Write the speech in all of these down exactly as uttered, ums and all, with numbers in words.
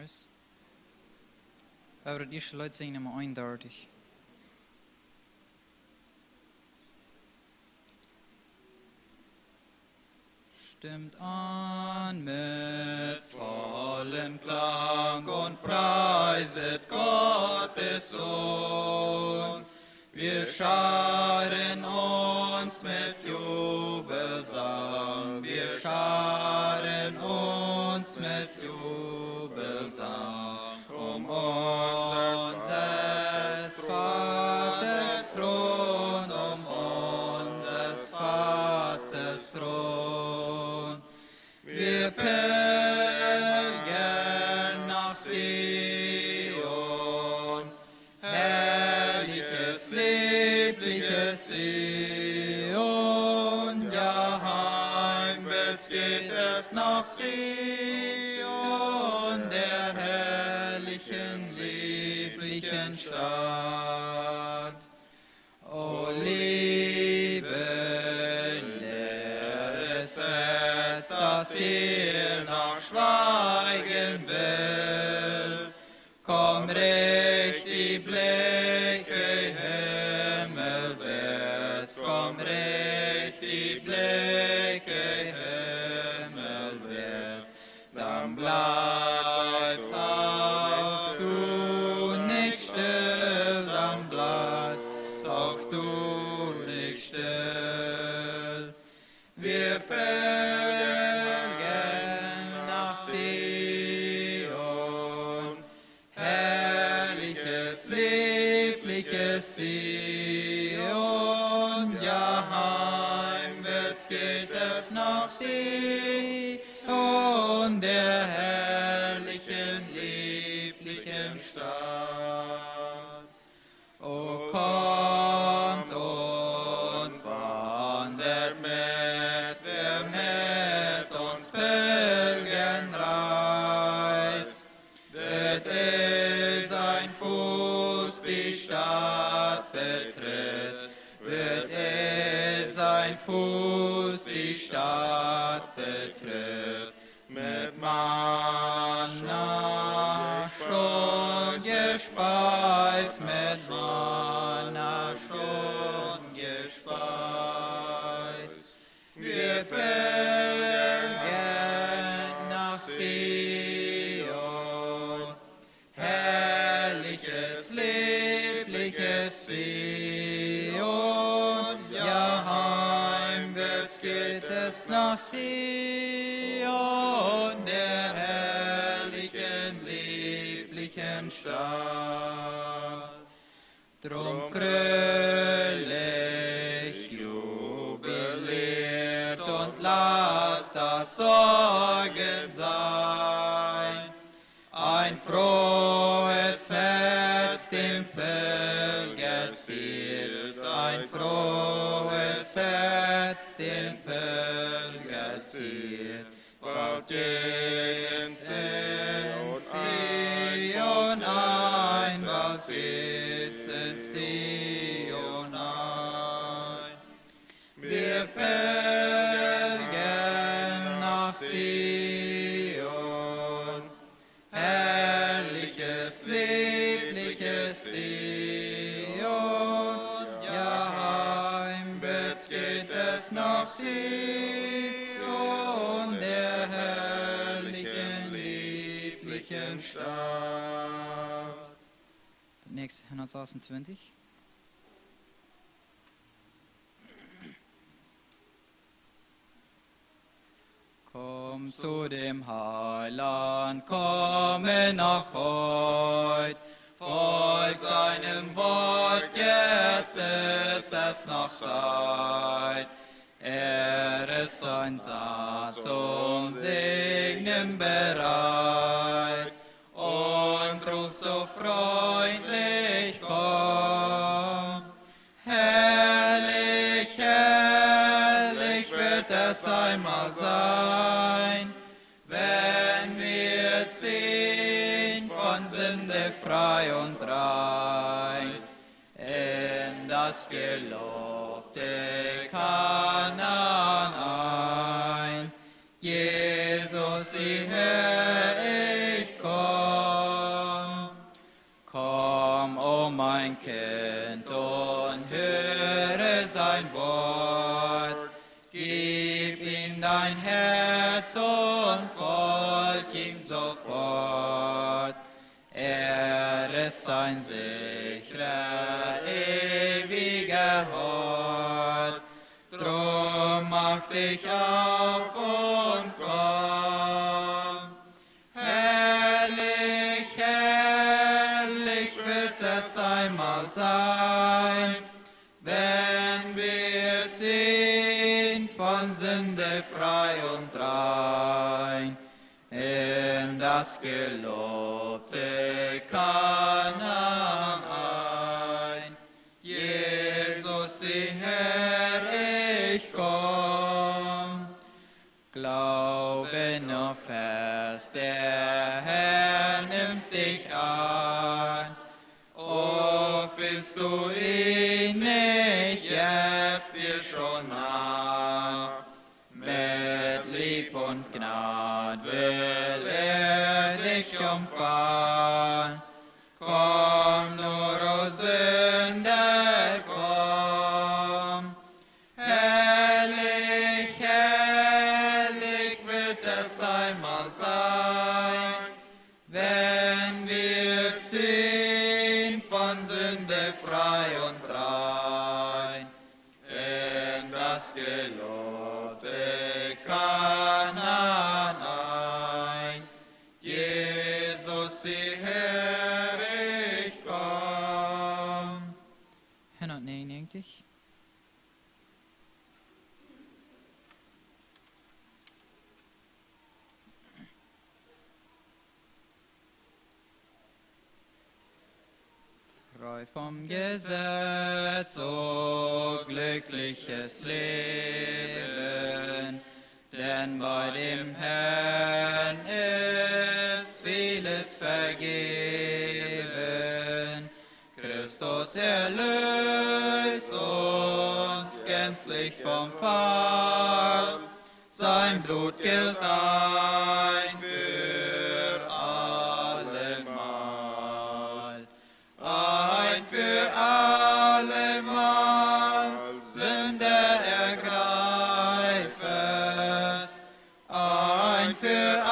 Wie woaren daut ieeschte Leet sinjen, Numma eenundartich. Stimmt an mit vollem Klang und preiset Gottes Sohn. Wir scharen uns mit Jubelsang, wir scharen uns mit Jubelsang um unseres Vaters Thron, um unseres Vaters Thron. Wir pilgern nach Zion, herrliches, liebliches Zion, ja, heimwärts geht es nach Zion, der herrlichen, lieblichen Stadt. O liebe leeres Herz, das hier noch schweigen will, komm, richt die Blicke himmelwärts, komm, richt die Blicke himmelwärts, dann bleibst auch du nicht still, dann bleibst auch du nicht still. Wir pilgern nach Zion, herrliches, liebliches Zion, ja, heimwärts geht es nach Zion, der herrlichen, lieblichen Stadt. O kommt und wandert mit, wer mit uns pilgern reist, wird eh sein Fuß die Stadt betritt, wird eh sein Fuß die Stadt betritt, mit Manna schon gespeist, mit Manna schon gespeist. Wir pilgern nach Zion, herrliches, liebliches Zion, ja, heimwärts geht es nach Zion, der herrlichen, lieblichen Stadt. Drum fröhlich jubiliert und lasst das Sorgen sein. Ein frohes Herz dem Pilger ziert, ein frohes Herz dem Pilger ziert. Bald geht's in Zion ein, bald geht's in Zion ein. Wir pilgern nach Zion, herrliches, liebliches Zion, ja, heimwärts geht es nach Zion, der herrlichen, lieblichen Stadt. Nächste, hundertsechsundzwanzig. Komm zu dem Heiland, komme noch heut, folg seinem Wort, jetzt ist es noch Zeit. Er ist ein Saat zum Segnen bereit und ruft so freundlich: Komm. Herrlich, herrlich wird es einmal sein, wenn wir ziehen von Sünde frei und rein in das gelobte Kanaan ein. Jesus, sieh her, ich komm. dein Wort. Gib ihm dein Herz und folg ihm sofort. Er ist ein sicherer, ewiger Hort. Drum mach dich auf und komm. Herrlich, herrlich wird es einmal sein, wenn wir ziehen von Sünde frei und rein in das gelobte Kanaan ein. Jesus, sieh her, ich komm. Glaube nur fest, der Herr nimmt dich an. O, fühlst du ihn nicht jetzt dir schon nah? Mit Lieb und Gnad will er dich umfangen. Komm nur, o Sünder, komm. Herrlich, herrlich wird es einmal sein, wenn wir ziehen von Sünde frei und rein in das gelobte Kanaan ein. Jesus, sieh her, ich komm. Hundertnegenundnegentig. Frei vom Gesetz, o glückliches Leben, denn bei dem Herrn ist vieles vergeben. Christus erlöst uns gänzlich vom Fall. Sein Blut gilt ein für allemal. Ein für allemal, Sünder, ergreif es. Ein für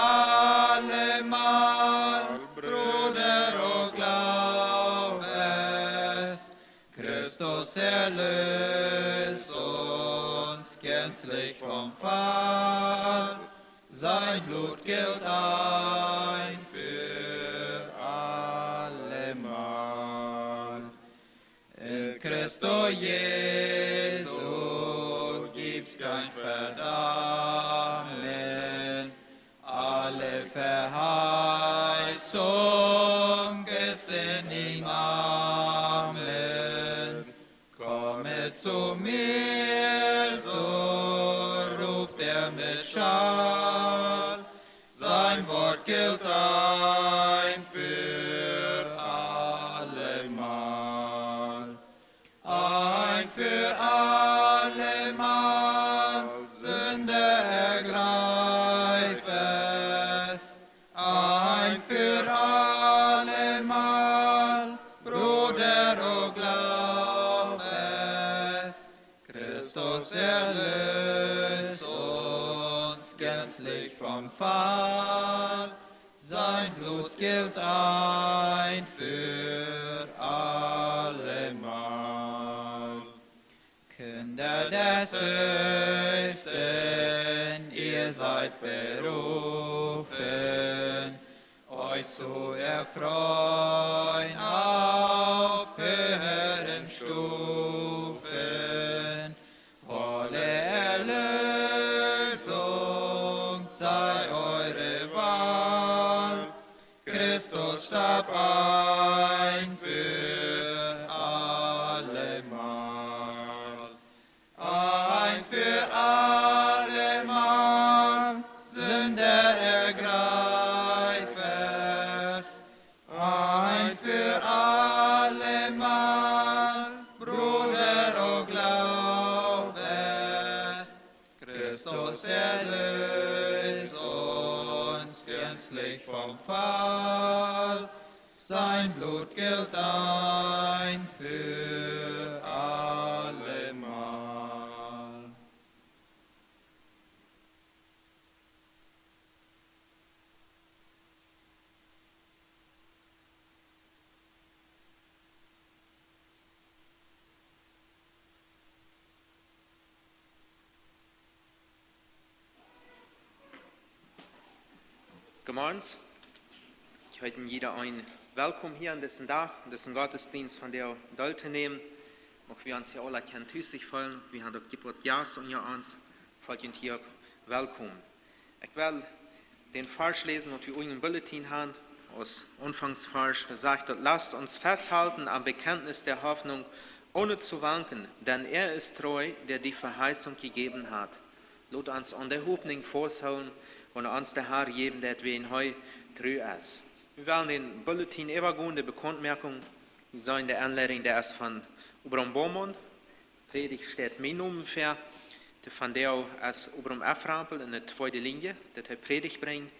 allemal, Bruder, o glaub es. Christus erlöst uns gänzlich vom Fall. Sein Blut gilt ein für allemal. In Christo Jesu gibt's kein Verdammen. Alle Verheißung ist in ihm. Amen. Komme zu mir, so ruft er mit Schall. Sein Wort gilt ein für allemal. Ein für allemal, Sünder, ergreif es. Ein für allemal, Bruder, o glaub es. Christus erlöst uns gänzlich vom Fall. Sein Blut gilt ein für allemal. Kinder des Höchsten, ihr seid berufen, euch zu erfreuen auf höheren Stufen. Volle Erlösung sei eure Wahl. Christus starb ein für allemal. Ein für allemal, Sünder, ergreif es. Ein für allemal, Bruder, o glaub es. Christus erlöst uns gänzlich vom Fall. Sein Blut gilt ein für allemal. Goodemorjes. Ekj heet jieda een welkom hia aun disen Dach, aun disen Gottesdienst vondoag deeltonämen. Mucht wie ons hia aula kjennen tus sikj feelen. Wie haben uk jepot Jast unja ons. Feelt junt hia uk welkom. Ekj well dän Varsch läsen, waut wie unjam Bulletin haben, aus Aunfangsvarsch. Doa sajcht daut: Lasst uns festhalten am Bekenntnis der Hoffnung, ohne zu wanken, denn er ist treu, der die Verheißung gegeben hat. Lot ons aun de Hopninj fausthoolen, waut ons de Herr jäwen deit, wiels hee tru es. Wie wellen dän Bulletin äwagonen, de Bekauntmoakjunk. Wie seenen de Aunleidunk, dee es von Abraham Baumann. Prädicht steit mien Nomen väa. De Fandeo es Abraham F. Rampel enne tweede Linie, daut hee Prädicht brinjt.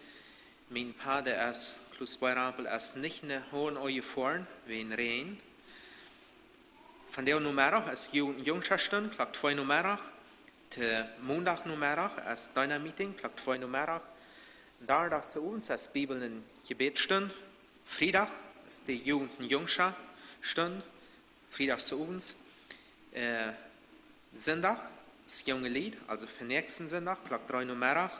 Mien Pate es Klaus B. Rampel, es nich no Hohenau jefoaren, wäajen Räajen. Vondoag Nomeddach es Jugend un Jungscha Stund, Klock twee Nomeddach. De Mondach Nomeddach es Dina Meeting, Klock twee Nomeddach. Donderdach owens es Bibel un Jebäd Stund. Friedach es de Jugend un Jungscha Stund, Friedach owens. Äh, Sindach es Junge Lied, aulsoo fa näakjsten Sindach, Klock dree Nomeddach.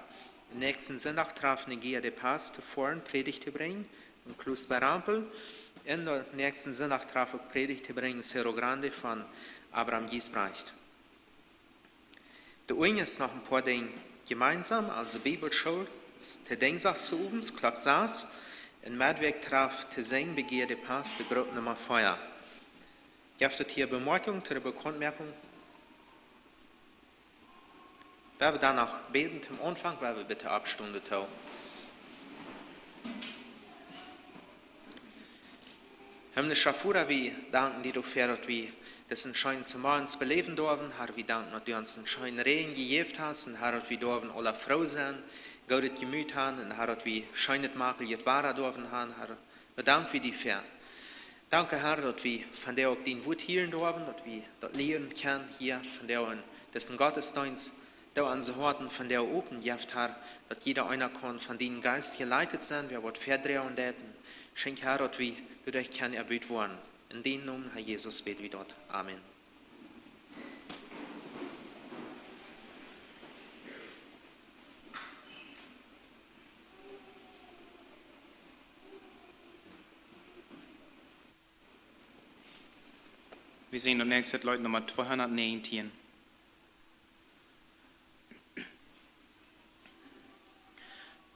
Näakjsten Sindach traft Negia de Paz to foaren, Prädicht to brinjen, un Klaus B. Rampel. Un näakjsten Sindach traft uk Prädicht to brinjen, Cerro Grande von Abraham Giesbrecht. De Unja es noch een poa Dinja jemeensam, aulsoo Bibelschool, es de Dinjsdach owens, Klock sas. Un Meddwäakj traft to sinjen Negia de Paz, de Grupp Numma vea. Jeft et hia Bemoakjunk to de Bekauntmoakjunk? Wie wellen dan noch bäden toom Aunfank, wie wellen bitte oppstonen doatoo. Himmlischa Voda, wie danken die doafäa, daut wie disen scheenen Zemorjes beläwen derwen. Herr, wie danken, daut du ons een scheenen Räajen jejäft hast. Un Herr, daut wie derwen aula froo sennen, goodet Jemüt haben. Un Herr, daut wie scheenet Makel jet wada derwen haben. Herr, wie danken die doafäa. Danke, Herr, daut wie vondoag uk dien Wuat hieren derwen, daut wie daut lieren kjennen hia vondoag en disen Gottesdeenst. Doo onse Hoaten vondoag open, jeff, Herr, daut jieda eena kaun von dienen Jeist jeleitet sennen, wäa waut väadroagen deit. Schenkj, Herr, daut wie doaderch kjennen erbuut woaren. En dienen Nomen, Herr Jesus, bäd wie daut. Amen. Wie sinjen daut näakjste Leet, Numma tweehundatnäajentieen.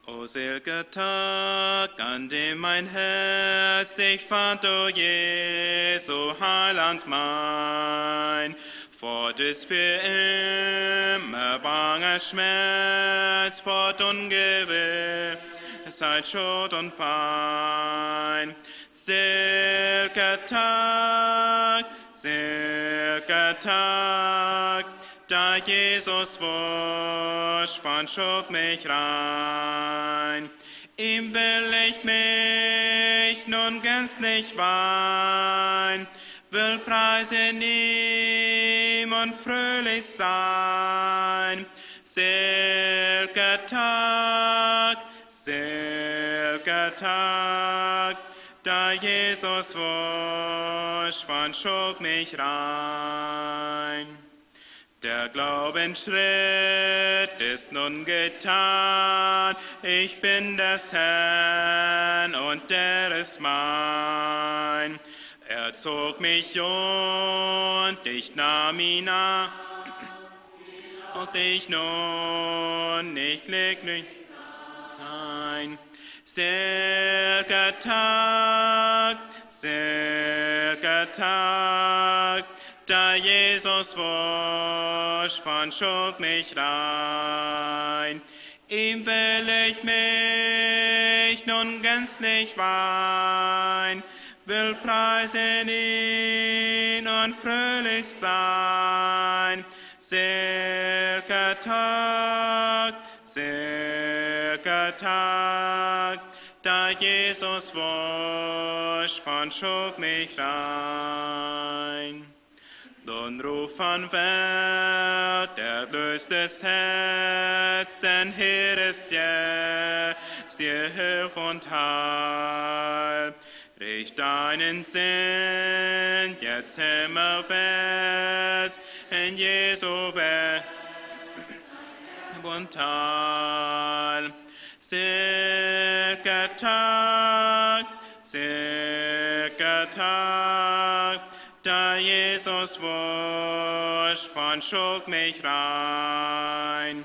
O selwja Tag, an däm mien Hoat sikj fant, o Jesu Heilaunt mien, fort es fa emma baunga Schmerz, fort Ungewissheit, Schaund un Pein. Selwja Tag, selwja Tag, dee Jesus wusch von Schult mie rein. Am well ekj mie nu gaunz wajchweenen, well priesen am un fröhlich sennen. Selwja Tag, selwja Tag, dee Jesus wusch von Schult mie rein. De Gloowenschritt es nu jedonen, ekj sie dän Harn un hee es mien. Hee trock mie aun, hee neem mie aun, un ekj nu, ekj jlikj sennen. Selwja Tag, selwja Tag, dee Jesus wusch von Schult mie rein. Am well ekj mie nu gaunz wajchweenen, well priesen am un fröhlich sennen. Selwja Tag, selwja Tag, dee Jesus wusch von Schult mie rein. Dän Roop von Welt erlöst daut Hoat, dän Harn es Jeist, dee Hülp un Heil. Richt diene Sinnen jetz himmelswärts, en Jesu Welt un Heil. Sylva Tag, sylva Tag, da Jesus wosch von Schult mich rein.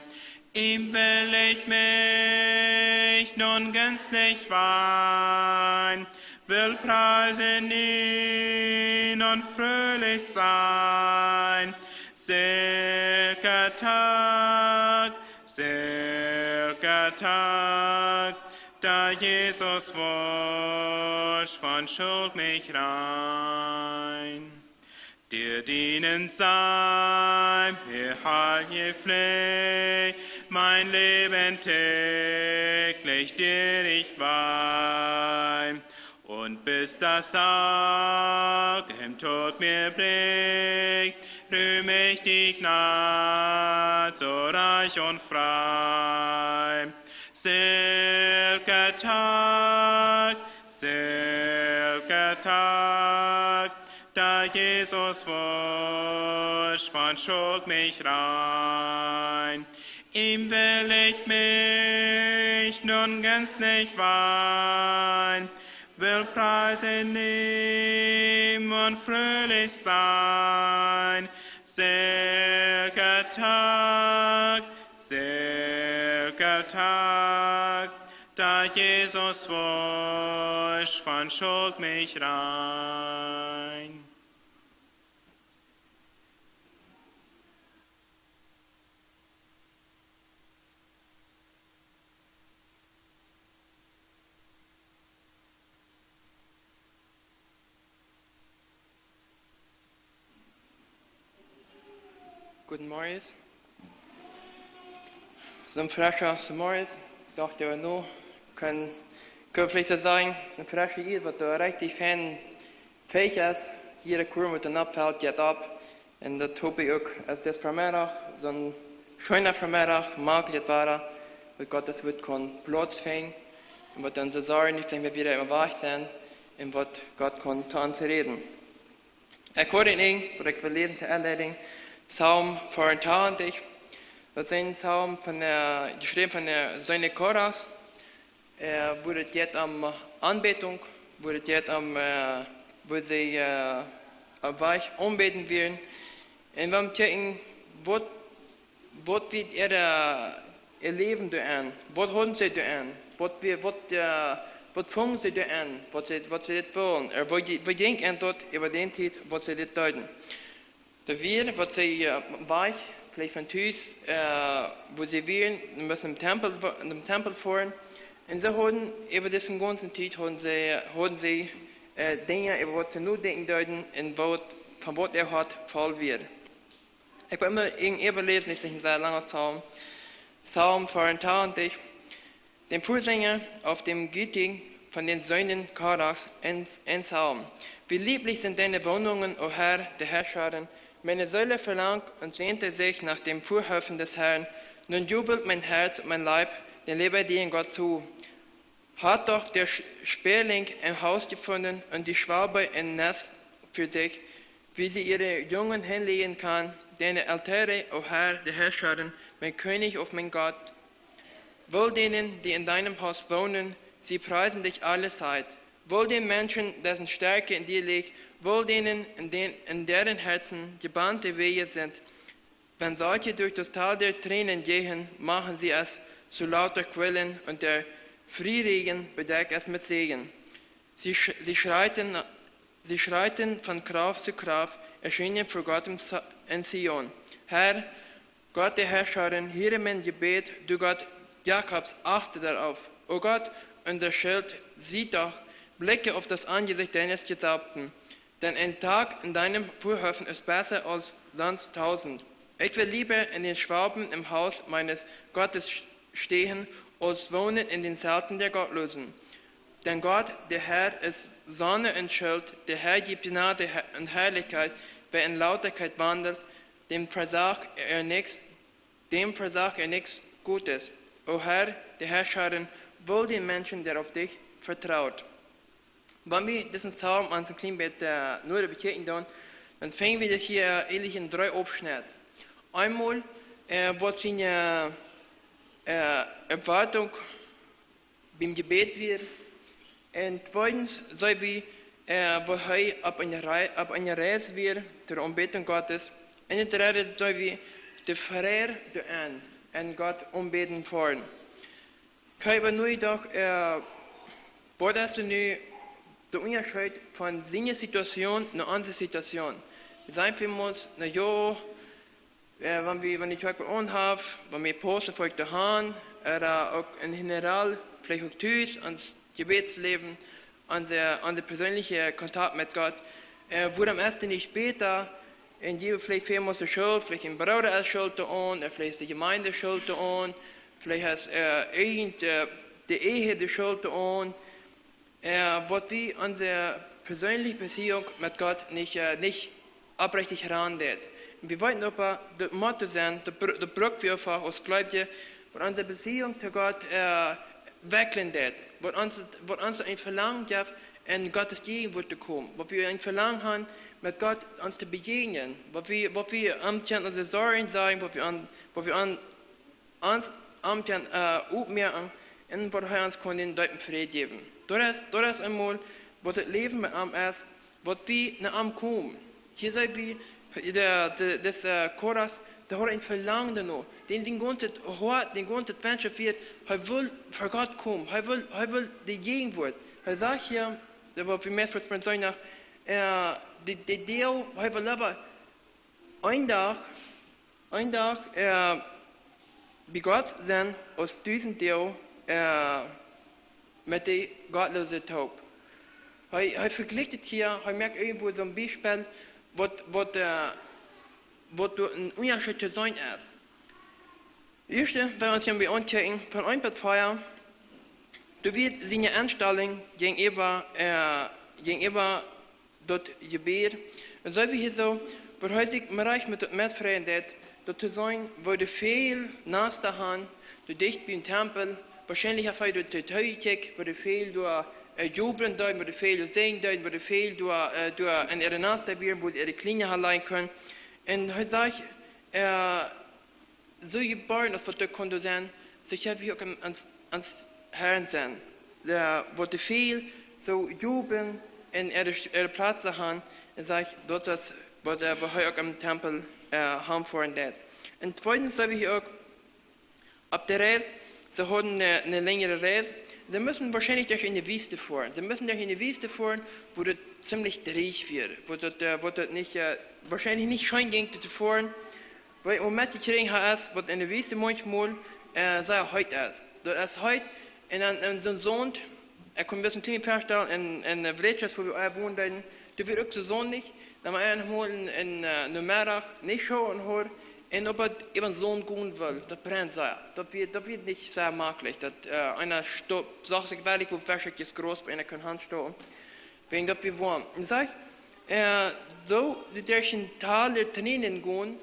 Ihm well ich mich nun gänzlich weihn, will preisen ihn und fröhlich sein. Sylva Tag, sylva Tag, da Jesus wosch von Schult mich rein. Dir dienen sei mir heilige Pflicht, mein Leben täglich dir ich weih. Und bis das Tag im Tod mir bricht, rühm ich die Gnad so reich und frei. Sylva Tag, sylva Tag, da Jesus wosch von Schult mich rein. Ihm will ich mich nun gänzlich weihn, will preisen ihm und fröhlich sein. Sylva Tag, sylva Tag, da Jesus wosch von Schult mich rein. Guten Morgen. Soon frescha Morjes. Doch, daut wie nu kjennen, kjennen veleicht soo sajen, soon frescha Ieed, waut doa rajcht fein fäich es. Jieda Korn waut doa nopp felt, jeit opp. Un daut hop ekj uk, aus dit Vemeddach, soon scheena Vemeddach, maklich wada, waut Gott daut Wuat kaun Plauz finjen. Un waut dan soo sajen, nich, wan wie wada em Wajch sent, un waut Gott kaun to ons räden. Ekj woa en Enj, waut ekj well läsen to Enleiding, Psalm vea un twintich. Daut es een Psalm von de, jeschräwen von de Sän Korachs, äh, wua et jeit om Aunbädunk, wua et jeit om, äh, wua see, äh, opp Wajch aunbäden wieren. Un wie kjikjen, waut, waut wia äa, äa Läwen doa aun? Waut hauden see doa aun? Waut wia, waut, äh, waut fungen see doa aun? Waut see, waut see dit wullen? Ooda waut, waut jinkj an doa äwa dän Tiet, waut see dit deeden? Doa wia, waut see, äh, wajch, veleicht von Tus, äh, wua see wieren, see musten em Tempel, em Tempel foaren. Un see hauden äwa dise gaunze Tiet hauden see, hauden see, äh, Dinja, äwa waut see nodenkjen deeden un waut, von waut äa Hoat voll wia. Ekj well mau en Äwaläsen, es nich een sea langa Psalm. Psalm vea un twintich. Dem Vorsänger auf dem Gittim von den Söhnen Korachs ein, ein Psalm. Wie lieblich sind deine Wohnungen, o Herr, der Herrscher. Meine Seele verlangt und sehnte sich nach den Vorhöfen des Herrn. Nun jubelt mein Herz und mein Leib, den lebendigen Gott zu. Hat doch der Sch-, Sperling ein Haus gefunden und die Schwalbe ein Nest für sich, wie sie ihre Jungen hinlegen kann, deine Altäre, o Herr, der Herrscher, mein König und mein Gott. Wohl denen, die in deinem Haus wohnen, sie preisen dich alle Zeit. Wohl den Menschen, dessen Stärke in dir liegt, wohl denen, in den, in deren Herzen gebannte Wege sind. Wenn solche durch das Tal der Tränen gehen, machen sie es zu lauter Quellen und der Frühregen bedeckt es mit Segen. Sie sch-, sie schreiten, sie schreiten von Kraft zu Kraft, erschienen vor Gott im Sa-, in Zion. Herr, Gott der Herrscher, höre mein Gebet, du Gott Jakobs, achte darauf. O Gott, unser Schild, sieh doch, blicke auf das Angesicht deines Gesalbten. Denn ein Tag in deinen Vorhöfen ist besser als sonst tausend. Ich will lieber in den Schwalben im Haus meines Gottes stehen, als wohnen in den Zelten der Gottlosen. Denn Gott, der Herr, ist Sonne und Schild, der Herr gibt Gnade und Herrlichkeit. Wer in Lauterkeit wandelt, dem versagt er nichts, dem versagt er nichts Gutes. O Herr, der Herrscher, wohl dem Menschen, der auf dich vertraut. Wan wie disen Psalm ons een kjlien bät, äh, noda bekjikjen doonen, dan finjen wie daut hia, äh, eejentlich en dree Aufschnitt. Eemol, äh, waut siene, äh, Erwartung biem Jebäd wia. Un tweedens, soo aus wie, äh, woo hee opp eene Rei-, opp eene Reis wia, to de Aunbädunk Gottes. Un daut dredde, soo aus wie de Fräd doaenn, enn Gott aunbäden foaren. Kjikj, oba nu doch, äh, waut es nu de Unjascheet von siene Situation no onse Situation? Wie sajen, wie motten, na jo, äh, wan wie, wan ekj Kjoakj aunhab, wan wie Pausen fa ekj doa han, ooda uk enn general, veleicht uk tus, ons Jebädsläwen, onse, onse perseenelje Kontakt met Gott, äh, wuarom es daut nich bäta, un jie veleicht väl mea Schult, veleicht een Brooda es Schult doaraun, ooda veleicht es de Jemeent Schult doaraun, veleicht es, äh, irjent, äh, de Ehe de Schult doaraun, äh, waut wie onse perseenelje Beziehunk met Gott nich, äh, nich oprechtich aundeed. Un wie weeten oba, daut mott soo sennen, daut br-, daut bruck wie eefach aus Gleubje, waut onse Beziehunk to Gott, äh, wekjlen deed, waut ons, waut ons een Velangen jeft, enn Gottes Jäajenwuat to komen, waut wie een Velangen haben, met Gott ons to bejäajnen, waut wie, waut wie am kjennen onse Sorjen sajen, waut wie an, waut wie an ons am kjennen, äh, oppmoaken, un waut hee ons kaun dän deepen Fräd jäwen. Daut es, daut es eemol, waut daut Läwen met am es, waut wie no am komen. Hia seen wie, de, de, dis, äh, Kora, dee haud een Velangen doano. Dän sien gaunzet Hoat, dän gaunzen Wensch wia, hee well ver Gott komen. Hee well, hee well de Jäajenwuat. Hee sajcht hia, daut wia bie mie fa Sindach, äh, de, de Deel, hee well leewa een Dach, een Dach, äh, bie Gott sennen aus dusent Doag, äh, met de Gottloose toop. Hee, hee vejlikjt daut hia, hee moakt irjentwoo soo een Biespel, waut, waut, äh, waut doa een Unjascheet to seenen es. Ieescht, wan wie ons hia aunkjikjen, von eent bat vea, doa wia siene Enstalunk jäajenäwa, äh, jäajenäwa daut Jebäd. Un soo aus hia soo, woo hee sikj mau rajcht met daut metfreien deed, daut to seenen, woo väl Nasta han, doa dicht biem Tempel, woarschienlich haft hee doa to, to jekjikjt, woo väl doa, äh, jublen deeden, woo väl doa sinjen deeden, woo väl doa, äh, doa enn äare Nasta wieren, woo see äare Kjleeda han lajen kunnen. Un hee sajcht, äh, soo jebuaren aus waut daut kunn sennen, soo kjenn wie uk aun, aun, aun Herrn sennen. Dee, waut väl soo jublen enn äare, äare Plazen han, un sajcht, daut es waut, äh, waut hee uk aum Tempel, äh, han foaren deed. Un tweedens seen wie hia uk opp de Reis, see hauden eene, eene lenjre Reis. See musten woarschienlich derch eene Wiest foaren. See musten derch eene Wiest foaren, woo daut ziemlich dreech wia, woo daut, äh, woo daut nich, äh, woarschienlich nich scheen jinkj to foaren. Woo ekj mau metjekjräajen hab, es, waut enne Wiest maunchmol, äh, sea heet es. Daut es heet, un dan, un soon Saunt, ekj kaun mie daut een kjlien bät väastalen, enn, enn, äh, Vreeland, woo wie, äh, wonden, doa wia uk soo sonnich, dan mau eemol enn, enn, äh, Nomeddach, nich scheen hia, un oba äwa dän Saunt gonen well, daut brent sea. Daut wia, daut wia nich sea maklich, daut, äh, eena stoot, sach sikj werkjlich, woo fest daut Gras bie eena kunn hanstoten. Wäajen daut wia woam. Un sajcht, äh, soo, dee derch een Tal der Tränen gonen,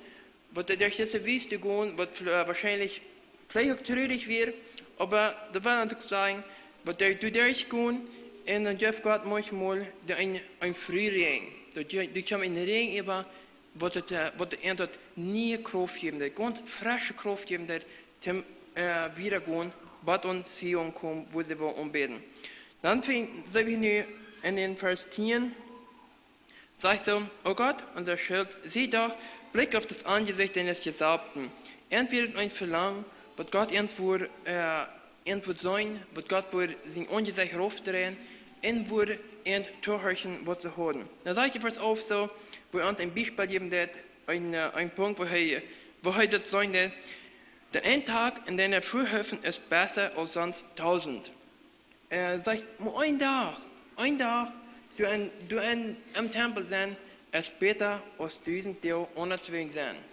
waut doa derch dise Wiest gonen, waut, äh, woarschienlich veleicht uk trurich wia, oba daut well uk sajen, waut doa, doa derch gonen, un dan jeft Gott maunchmol dee een, een Frühling. Daut doa, doa kjemt een Räajen äwa, waut daut, äh, waut daut eent daut niee Krauft jäwen deed, gaunz fresche Krauft jäwen deed, toom, äh, wieda gonen, bat aun Zion komen, woo see wellen aunbäden. Dan finj-, seen wie nu enn dän Varsch tieen, sajcht soo: „O Gott, unser Schild, sieh doch, blick auf das Angesicht deines Gesalbten.“ Eent wia een Velangen, waut Gott eent wudd, äh, eent wudd seenen, waut Gott wudd sien Aunjesecht raufdreien, un wudd eent tohorchen, waut see hauden. Dan sajcht hee, Varsch alf soo, woo hee een Biespel jäwen deed, een, äh, een Punkt, woo hee, woo hee daut seenen deed: „Denn ein Tag in deinen Vorhöfen ist besser als sonst tausend.“ Äh, sajcht, mau een Dach, een Dach, doa enn, doa enn, em Tempel sennen, es bäta aus dusent Doag aundawäajen sennen.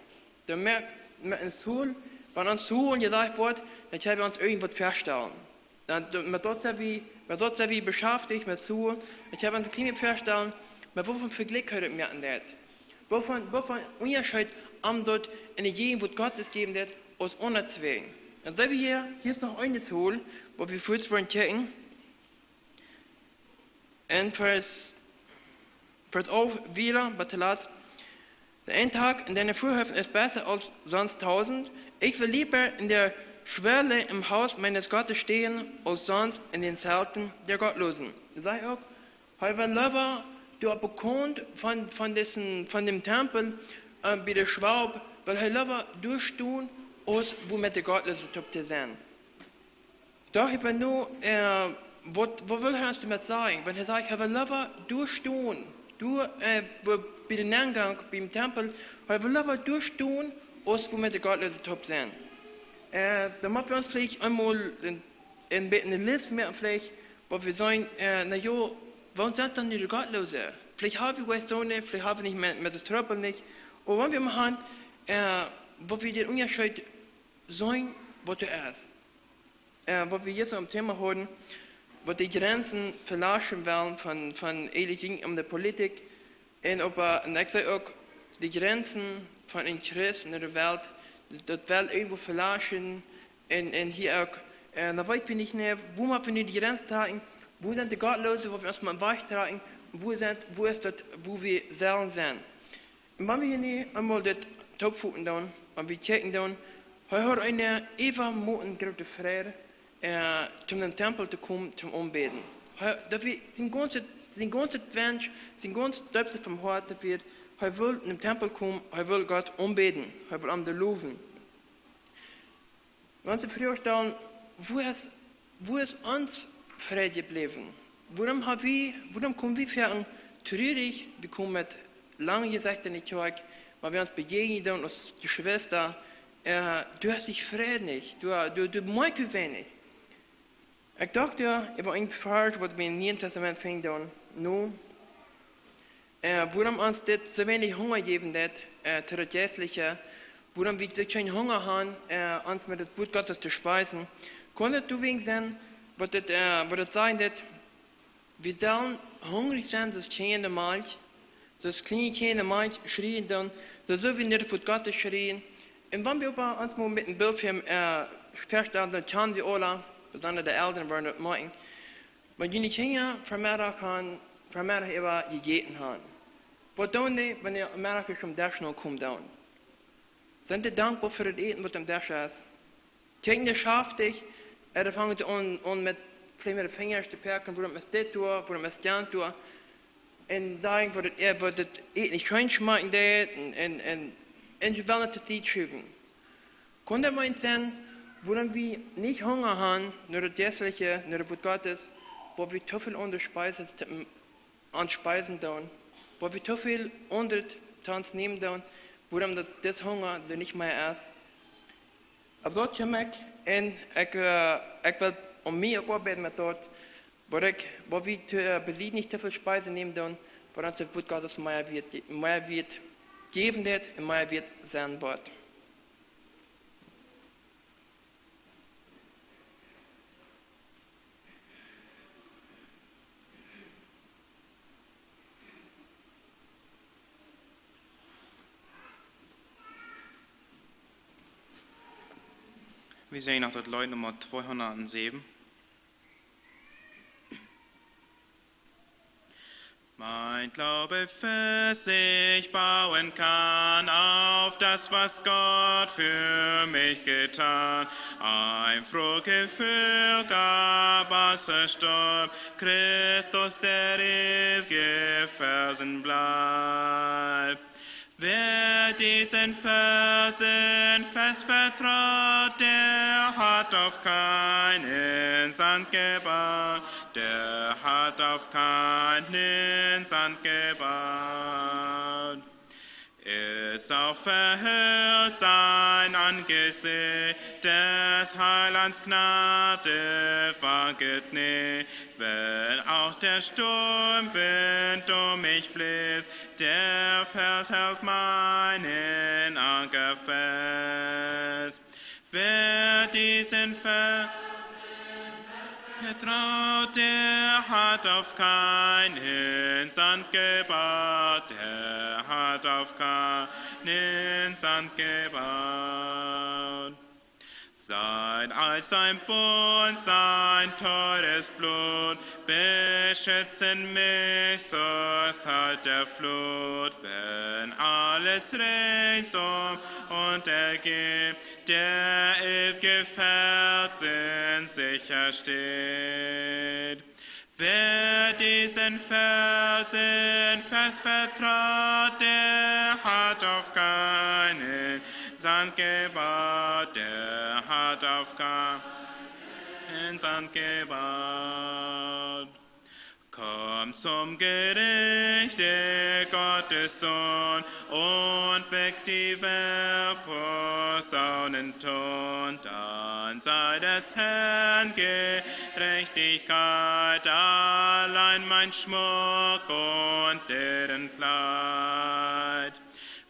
Doa moakt, met een Saul, wan ons Saul jesajcht woat, dan kjenn wie ons irjentwaut väastalen. Dan, doa, met daut sent wie, met daut sent wie beschäftigt, met Saul, dan kjenn wie ons een kjlien bät väastalen, met waut fa een Vejlikj hee daut moaken deed. Waut fa, waut fa een Unjascheet, om daut enne Jäajenwuat Gottes jäwen deed, aus aundawäajen. Dan seen wie hia, hia es noch een Saul, waut wie fuaz wellen kjikjen. Enn Varsch, Varsch alf wada, bat de latst: „Denn ein Tag in deinen Vorhöfen ist besser als sonst tausend. Ich will lieber in der Schwelle im Haus meines Gottes stehen, als sonst in den Zelten der Gottlosen. Sajcht uk, hee well leewa doa opp de Kaunt von, von disen, von däm Tempel, äh, bie de Schwalb, well hee leewa doa stonen, aus wua met de Gottloose toop to sennen. Doch ekj well nu, äh, waut, waut well hee ons doamet sajen? Wan hee sajcht, hee well leewa doa stonen, doa, äh, wua, bie dän Engank, biem Tempel, hee well leewa doa stonen, aus wua met de Gottloose toop sennen. Äh, dan motten wie ons veleicht eemol een, een bät eene List moaken, veleicht, wua wie sajen, äh, na jo, wua sent dan nu de Gottloose? Veleicht hab wie nich soone, veleicht hab wie nich met, met de Trubbel nich. Oba wan wie mau han, äh, wua wie dän Unjascheet seenen, waut doa es. Äh, waut wie jistren aum Thema hauden, waut de Jrenzen velaschen wellen von, von eejentlich om de Politik. Un opp, äh, un ekj saj uk, de Jrenzen von een Christ en de Welt, daut well irjentwua velaschen. Un, un hia uk, äh, dan weet wie nich mea, wua wie nu de Jrenz trakjen, wua sent de Gottloose, wua wie ons motten wajchtrakjen, wua sent, wua es daut, wua wie sellen sennen. Un wan wie nu eemol dit toopvoten doonen, wan wie kjikjen doonen, hee haud eene äwamoten groote Freid, äh, toom em Tempel to komen, toom aunbäden. Hee, daut wia sien gaunzet, sien gaunzet Wensch, sien gaunzet deepstet vom Hoat, daut wia, hee wull em Tempel komen, hee wull Gott aunbäden, hee wull am doa lowen. Wan wie ons de Froag stalen, wua es, wua es ons Freid jebläwen? Wuarom ha wie, wuarom komen wie foaken trurich, wie komen met lange Jesechten enne Kjoakj, oba wan wie ons bejäajnen doonen aus Jeschwista, äh, du hast dän Fräd nich, du, du, du moakjst weinich. Ekj docht doa äwa een Varsch, waut wie em Nieen Tastament finjen doonen, no, äh, wuarom ons dit soo weinich Hunga jäwen deit, äh, to daut Jeistliche, wuarom wie soo kjeen Hunga han, äh, ons met daut Wuat Gottes to speisen. Kunn daut doawäajen sennen, waut daut, äh, waut daut sajen deit, wie sellen hungrich sennen, soo aus Kjinja no Malkj, soo aus kjliene Kjinja no Malkj schrieen doonen, soo sellen wie no daut Wuat Gottes schrieen. Un wan wie oba ons mol met een Bilt fa, äh, väastalen, dan kjanen wie aula, besonda de Elren woaren daut moakjen, wan june Kjinja Vemeddach han, Vemeddach äwa jejäten han. Waut doonen dee, wan dee Vemeddach aum Desch aunkomen doonen? Sent dee dankboa fa daut Äten, waut aum Desch es? Kjikjen dee schaftich, äh, dan fangen see aun, aun met kjliene Finjasch to päakjen, wuarom es dit doa, wuarom es jant doa? Un dan woat et, äh, woat et Äten nich scheen schmakjen deit, un, un, un, un wie wellen et to Sied schuwen. Kunn daut mau sennen, wuarom wie nich Hunga han no daut Jeistliche, no daut Wuat Gottes, wiels wie too väl aundre Speisen to, aun speisen doonen, wiels wie too väl aundret to ons nämen doonen, wuarom daut dis Hunga doa nich mea es. Oba daut kjeem ekj, un ekj, äh, ekj well aun mie uk oabeiden met daut, waut ekj, waut wie to, äh, besied nich too väl Speisen nämen doonen, waut ons daut Wuat Gottes mea Wieet, mea Wieet jäwen deit un mea Wieet sennen woat. Wie singen noch daut Leet Numma tweehundertsieben. Mein Glaube fest sich bauen kann auf das, was Gott für mich getan. Ein Frohgefühl gab, als der Sturm Christus der ewige Felsen bleibt. Wer diesen Felsen fest vertraut, der hat auf keinen Sand gebaut, der hat auf keinen Sand gebaut. Ist auch verhüllt sein Angesicht, des Heilands Gnade wanket nicht. Wenn auch der Sturmwind um mich bläst, der Fels hält meinen Anker fest. Wer diesen Fels vertraut, der hat auf keinen Sand gebaut, der hat auf keinen Sand gebaut. Sein Eid, sein Bund, sein teures Blut beschützen mich, so es halt der Flut. Wenn alles ringsum untergeht, der ew'ge Felsen sicher steht. Wer diesen Felsen fest vertraut, der hat auf keinen Sand gebaut, der hat auf keinen Sand gebaut. Kommt zum Gerichte Gottes Sohn und weckt die Welt, Posaunenton, dann sei des Herrn Gerechtigkeit allein mein Schmuck und Ehrenkleid.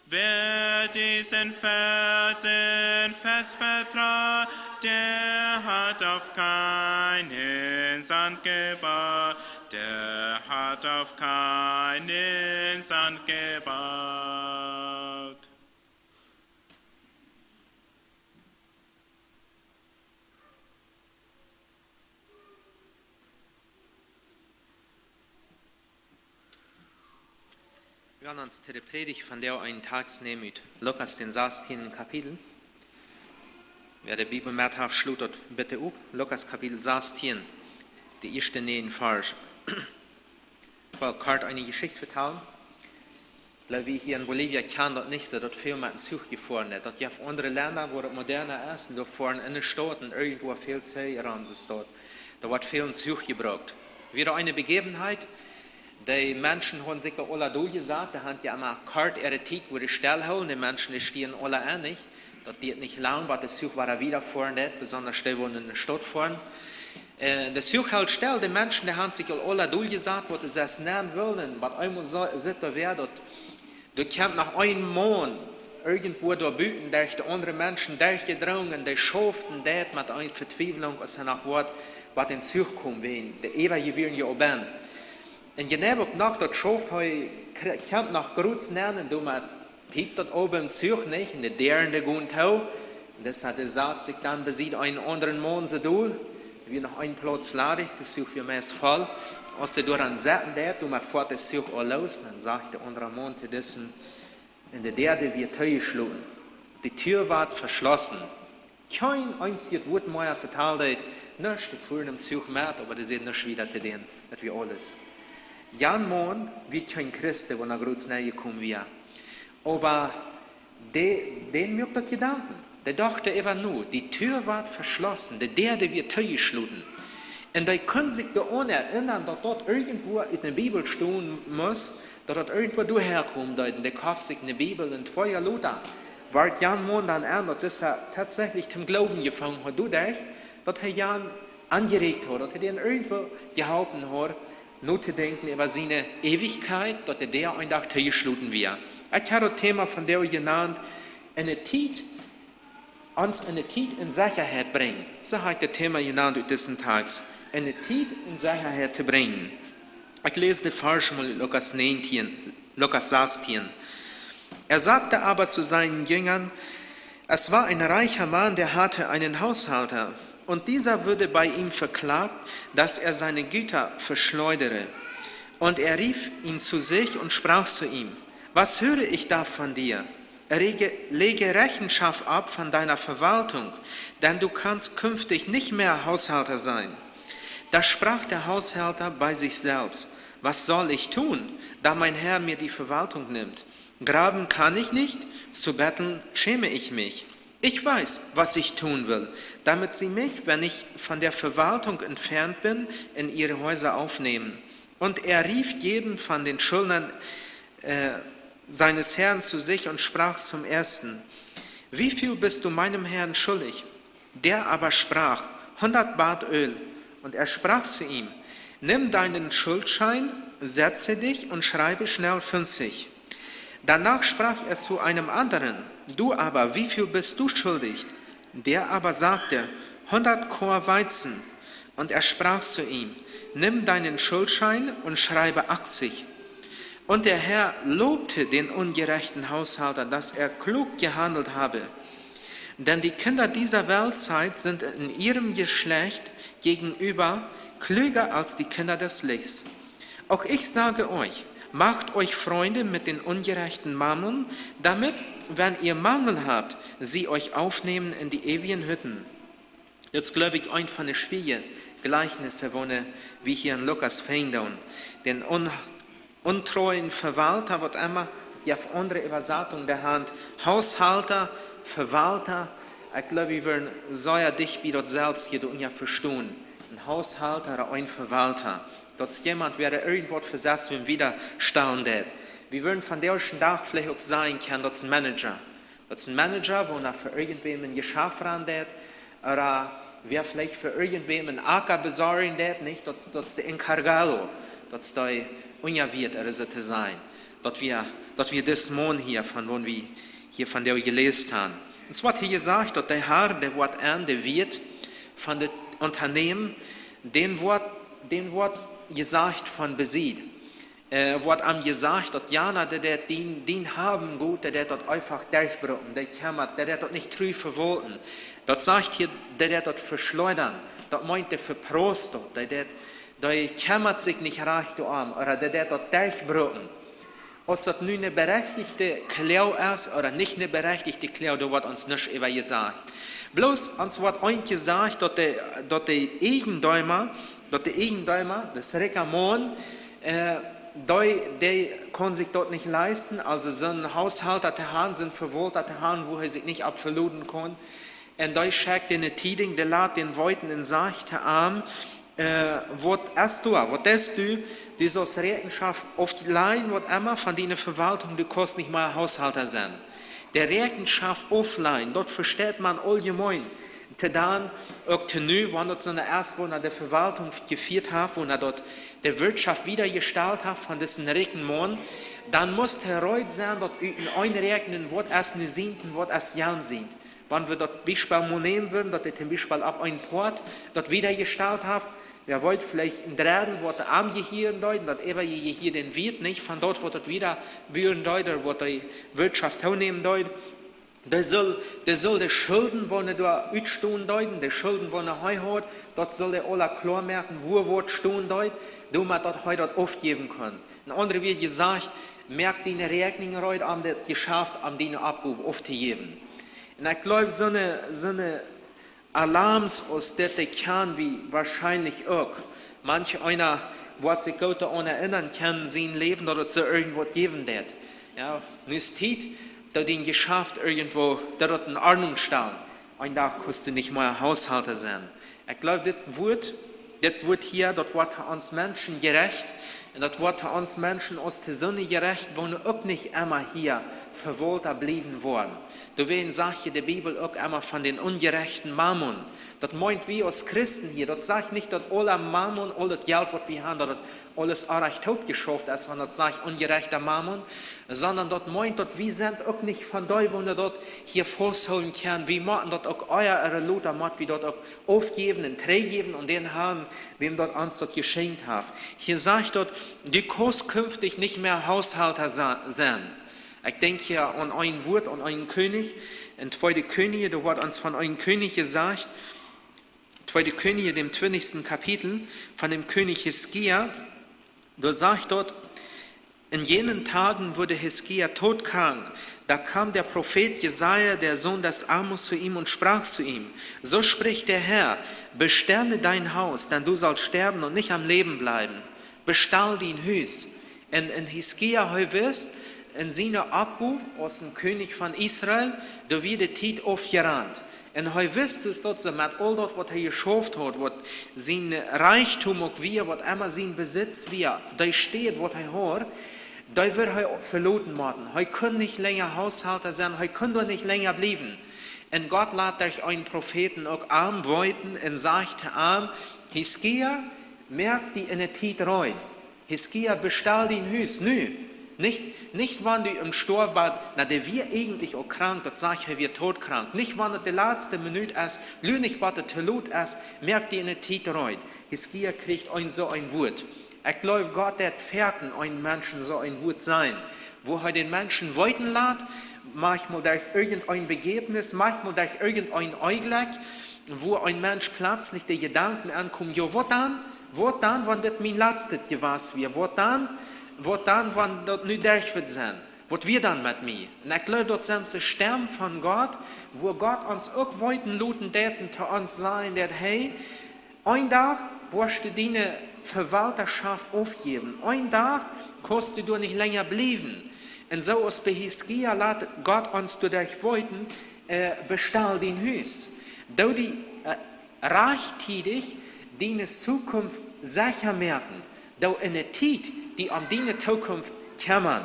Wer diesen Felsen fest vertraut, der hat auf keinen Sand gebaut, der hat auf keinen Sand gebaut. Wie woaren ons to de Prädicht von vondoag eenen Tekst nämen ut Lukas, dän sastieenden Kapitel. Wäa de Bibel met haft, schloot daut bitte op. Lukas Kapitel sastieen, de ieeschte näajen Varsch. Ekj well kort eene Jeschicht vetalen. Ekj jleew, wie hia en Bolivia kjanen daut nich soo, daut väl met dän Zuch jefoaren woat. Daut jeft aundre Lenda, wua daut moderna es, un doa foaren enne Staut un irjentwua väl Zeijen rom, soo daut. Doa woat väl dän Zuch jebrukt. Wia eene Bejäwenheit, de Menschen hauden sikj aula doljesat, dee hauden jo emma kort äare Tiet, wua dee stell hoolen, de Menschen, dee stiejen aula ennich. Daut dieet nich lang, bat de Zuch wada wieda foaren deit, besonda dee, wua enne Staut foaren. Äh, de Zuch helt stell, de Menschen, dee hauden sikj aul aula doljesat, waut see sest nämen wullen, bat eemol soo, sitt doa wäa daut, doa kjemt noch een Maun, irjentwua doa buten, derch de aundre Menschen derchjedrungen, dee schauft un deit met eene Vetwiewlunk, aus hee noch woat, waut en Zuch kjemt, wäajen de äwaje wieren jo aul benne. Un jeneiw uk noch daut schauft, hee kr-, kjemt noch groz nenn un doamet piept daut oba em Zuch nich, un de Däaren dee gonen too. Un dis haud, dee sad sikj dan besied eenen aundren Maun soo dol, wia noch een Plauz ladich, de Zuch wia meist voll. Aus dee doa dan sitten deed, doamet foat de Zuch aul loos, dan sajcht de aundra Maun to disen: "Un de Däa wia toojeschloten. Die Tür ward verschlossen." Kjeen eensjet Wuat mea vetald hee, nuscht, dee fuaren em Zuch met, oba dee säd nuscht wieda to dän, daut wia aules. Jan Maun wia kjeen Christ, wua hee groz nenn jekomen wia. Oba dee, dän muak daut Jedanken. Dee docht äwa no, die Tür ward verschlossen, de Däa wia toojeschloten. Un dee kunn sikj doaraun erinnern, daut daut irjentwua enne Bibel stonen must, daut daut irjentwua doahäa kjeem, daut, un dee koft sikj ne Bibel, un twee Joa lota wort Jan Maun dan enn, daut dis hee tatsächlich toom Gloowen jefungen haud, doaderch, daut hee Jan aunjeräakjt haud, daut hee dän irjentwua jeholpen haud, notodenkjen äwa siene Eewichkjeit, daut de Däa een Dach toojeschloten wia. Ekj hab daut Thema vondoag jenant: Enne Tiet, ons enne Tiet enne Sechaheit brinjen. Soo hab ekj daut Thema jenant ut disen Tekst. Enne Tiet enne Sechaheit to brinjen. Ekj läs de Varsch mol ut Lukas näajentieen, Lukas sastieen. Er sagte aber zu seinen Jüngern: Es war ein reicher Mann, der hatte einen Haushalter, und dieser wurde bei ihm verklagt, dass er seine Güter verschleudere. Und er rief ihn zu sich und sprach zu ihm: Was höre ich da von dir? Lege, lege Rechenschaft ab von deiner Verwaltung, denn du kannst künftig nicht mehr Haushalter sein. Da sprach der Haushalter bei sich selbst: Was soll ich tun, da mein Herr mir die Verwaltung nimmt? Graben kann ich nicht, zu betteln schäme ich mich. Ich weiß, was ich tun will, damit sie mich, wenn ich von der Verwaltung entfernt bin, in ihre Häuser aufnehmen. Und er rief jeden von den Schuldnern, äh, seines Herrn zu sich und sprach zum ersten: Wie viel bist du meinem Herrn schuldig? Der aber sprach: Hundert Bat Öl. Und er sprach zu ihm: Nimm deinen Schuldschein, setze dich und schreibe schnell fünfzig. Danach sprach er zu einem anderen: Du aber, wie viel bist du schuldig? Der aber sagte: Hundert Kor Weizen. Und er sprach zu ihm: Nimm deinen Schuldschein und schreibe achtzig. Und der Herr lobte den ungerechten Haushalter, dass er klug gehandelt habe. Denn die Kinder dieser Weltzeit sind in ihrem Geschlecht gegenüber klüger als die Kinder des Lichts. Auch ich sage euch, Macht euch Freunde mit den ungerechten Mammon, damit, wenn ihr Mangel habt, sie euch aufnehmen in die ewigen Hütten. Dit es, jleew ekj, eent von de schwierje Jlikjnisse, waut wie hia en Lukas finjen doonen. Dän un-, untreuen Verwalta, waut emma, dee haft aundre Äwasatungen derhand. Haushalta, Verwalta, ekj jleew, wie wellen sea dicht bie daut selwje hia doa unja vestonen. Een Haushalta ooda een Verwalta. Daut es jemaunt, wäa irjentwaut fa sest wäm wieda stalen deit. Wie wellen vondoag dän Dach veleicht uk sajen kjennen, daut es een Manager. Daut es een Manager, waut fa irjentwäm een Jeschaft aun deit, ooda wäa veleicht fa irjentwäm een Acka besorjen deit, nich? Daut, daut es de encargado, daut es de Unjawieet, ooda soo to sajen. Daut wia, daut wia dis Maun hia, von waut wie hia vondoag jeläst haben. Un soo woat hia jesajcht, daut de Herr, dee woat aun, dee Wieet von daut Unjanämen, dän woat, dän woat jesajcht von besied, äh, woat am jesajcht, daut jana, dee, dee dien, dien Haben goot, dee, dee daut eefach derchbruken, dee kjemmat, dee, dee daut nich tru vewaulten. Daut sajcht hia, dee, dee daut veschleudren, daut meent, dee veprost daut, dee, dee, dee kjemmat sikj nich rajcht om, ooda dee, dee daut derchbruken. Aus daut nu eene berechtigte Kloag es ooda nich eene berechtigte Kloag, doa woat ons nuscht äwa jesajcht. Bloos ons woat eent jesajcht, daut de, daut de Eijendeema, daut de Eijendeema, daut es rikja Maun, äh, dee, dee kunn sikj daut nich leisten, aulsoo soon Haushalta to haben, soon Verwalta to haben, wua hee sikj nich opp veloten kunn. Un dee schekjt dän ne Tiedinj, dee lat dän weeten un sajcht to am, äh, waut es doa, waut deist du, du saust Räakjenschoft auflajen, waut emma von diene Vewaultunk, du kaust nich mea Haushalta sennen. De Räakjenschoft auflajen, daut vesteit maun auljemein. To dan, uk to nu, wan daut soone es, wua de Vewaultunk jefieet haft, wua daut de Wirtschoft wieda jestalt haft von disen rikjen Maun, dan must hee reed sennen, daut ut een Räakjnen, waut es nu sient un waut es jan sient. Wan wie daut Biespel mol nämen wudden, daut dee toom Biespel opp een Poat daut wieda jestalt haft, wäa weet, veleicht een Dreddel, waut de Oam jehieren deed, un daut äwaje jehiad dän Wieet nich, von daut, waut daut wieda buen deed, ooda waut de Wirtschoft toonämen deed. Dee sull, dee sull de Schulden, waut hee doa utstonen deed, de Schulden, waut hee haud, daut sull hee aula kloa moaken, wua waut stonen deed, doamet daut hee daut aufjäwen kunn. En aundre Wieed jesajcht, moak diene Räakjninj reed, om daut Jeschaft, om diene Oppgow auftojäwen. Un ekj jleew, soone, soone Alarms aus dit, dee kjanen wie woarschienlich uk. Manch eena woat sikj goot doaraun erinnern kjennen en sien Läwen, daut et soo irjentwaut jäwen deed. Jo, nu es Tiet, daut dien Jeschaft irjentwua, daut et en Ordnunk steit. Een Dach kaust du nich mea Haushalta sennen. Ekj jleew, dit Wuat, dit Wuat hia, daut woat to ons Menschen jerecht. Un daut woat to ons Menschen aus to soone jerecht, wua nu uk nich emma hia Vewaulta bliewen woaren. Doawäajen sajcht hia de Bibel uk emma von dän unjerechten Mammon. Daut meent, wie aus Christen hia, daut sajcht nich, daut aula Mammon, aul daut Jelt, waut wie haben, daut daut aules orrajcht toopjeschauft es, wan daut sajcht unjerechta Mammon, sonda daut meent, daut wie sent uk nich von dee, wua daut hia fausthoolen kjennen. Wie motten daut uk ea ooda lota, mott wie daut uk aufjäwen un trigjjäwen aun dän han, wäm daut ons daut jeschenkjt haft. Hia sajcht daut, du kaust künftich nich mea Haushalta sa-, sennen. Ekj denkj hia aun een Wuat, aun eenen Kjennich. En Tweede Kjennich, doa woat ons von eenen Kjennich jesajcht, Tweede Kjennich, däm twintichsten Kapitel, von däm Kjennich Hiskia, doa sajcht daut: In jenen Tagen wurde Hiskia todkrank. Da kam der Prophet Jesaja, der Sohn des Amoz, zu ihm und sprach zu ihm: So spricht der Herr: Bestelle dein Haus, denn du sollst sterben und nicht am Leben bleiben. Bestell dien Hus. Un, un Hiskia, hee wist, en siene Oppgow aus een Kjennich von Israel, doa wia de Tiet aufjerant. Un hee wist dus, daut soo met aul daut, waut hee jeschauft haud, waut sien Rikjdom uk wia, waut emma sien Besitz wia, dee Städ, waut hee haud, dee wudd hee veloten motten. Hee kunn nich lenja Haushalta sennen, hee kunn doa nich lenja bliewen. Un Gott lat derch eenen Profeeten uk am weeten un sajcht to am: Hiskia, moak die enne Tiet reed. Hiskia, bestell dien Hus, nu. Nich, nich wan du em Stoawen best, na, dee wia eejentlich uk krank, daut sajcht, hee wia todkrank. Nich wan et de latste Minut es, lua nich bat et to lot es, moak die enne Tiet reed. Hiskia kjrieech een soo een Wuat. Ekj jleew, Gott deit foaken eenen Menschen soo een Wuat sajen, wua hee dän Menschen weeten lat, maunchmol derch irjenteen Bejäwnis, maunchmol derch irjenteen Onjlekj, wua een Mensch pletslich de Jedanken aunkomen: Jo, waut dan? Waut dan, wan dit mien latstet jewast wia? Waut dan, Waut dan, wan daut nu derch woat sennen? Waut wia dan met mie? Un ekj jleew, daut sent de Stemmen von Gott, wua Gott ons uk weeten loten deit un to ons sajen deit: Hey, een Dach woascht du diene Verwaltaschoft oppjäwen. Een Dach kaust du doa nich lenja bliewen. Un soo aus bie Hiskia lat Gott ons doaderch weeten: äh, Bestal dien Hus. Doo die, äh, rajchttiedich diene Zukunft secha moaken. Doo enne Tiet die om diene Zukunft kjemmen.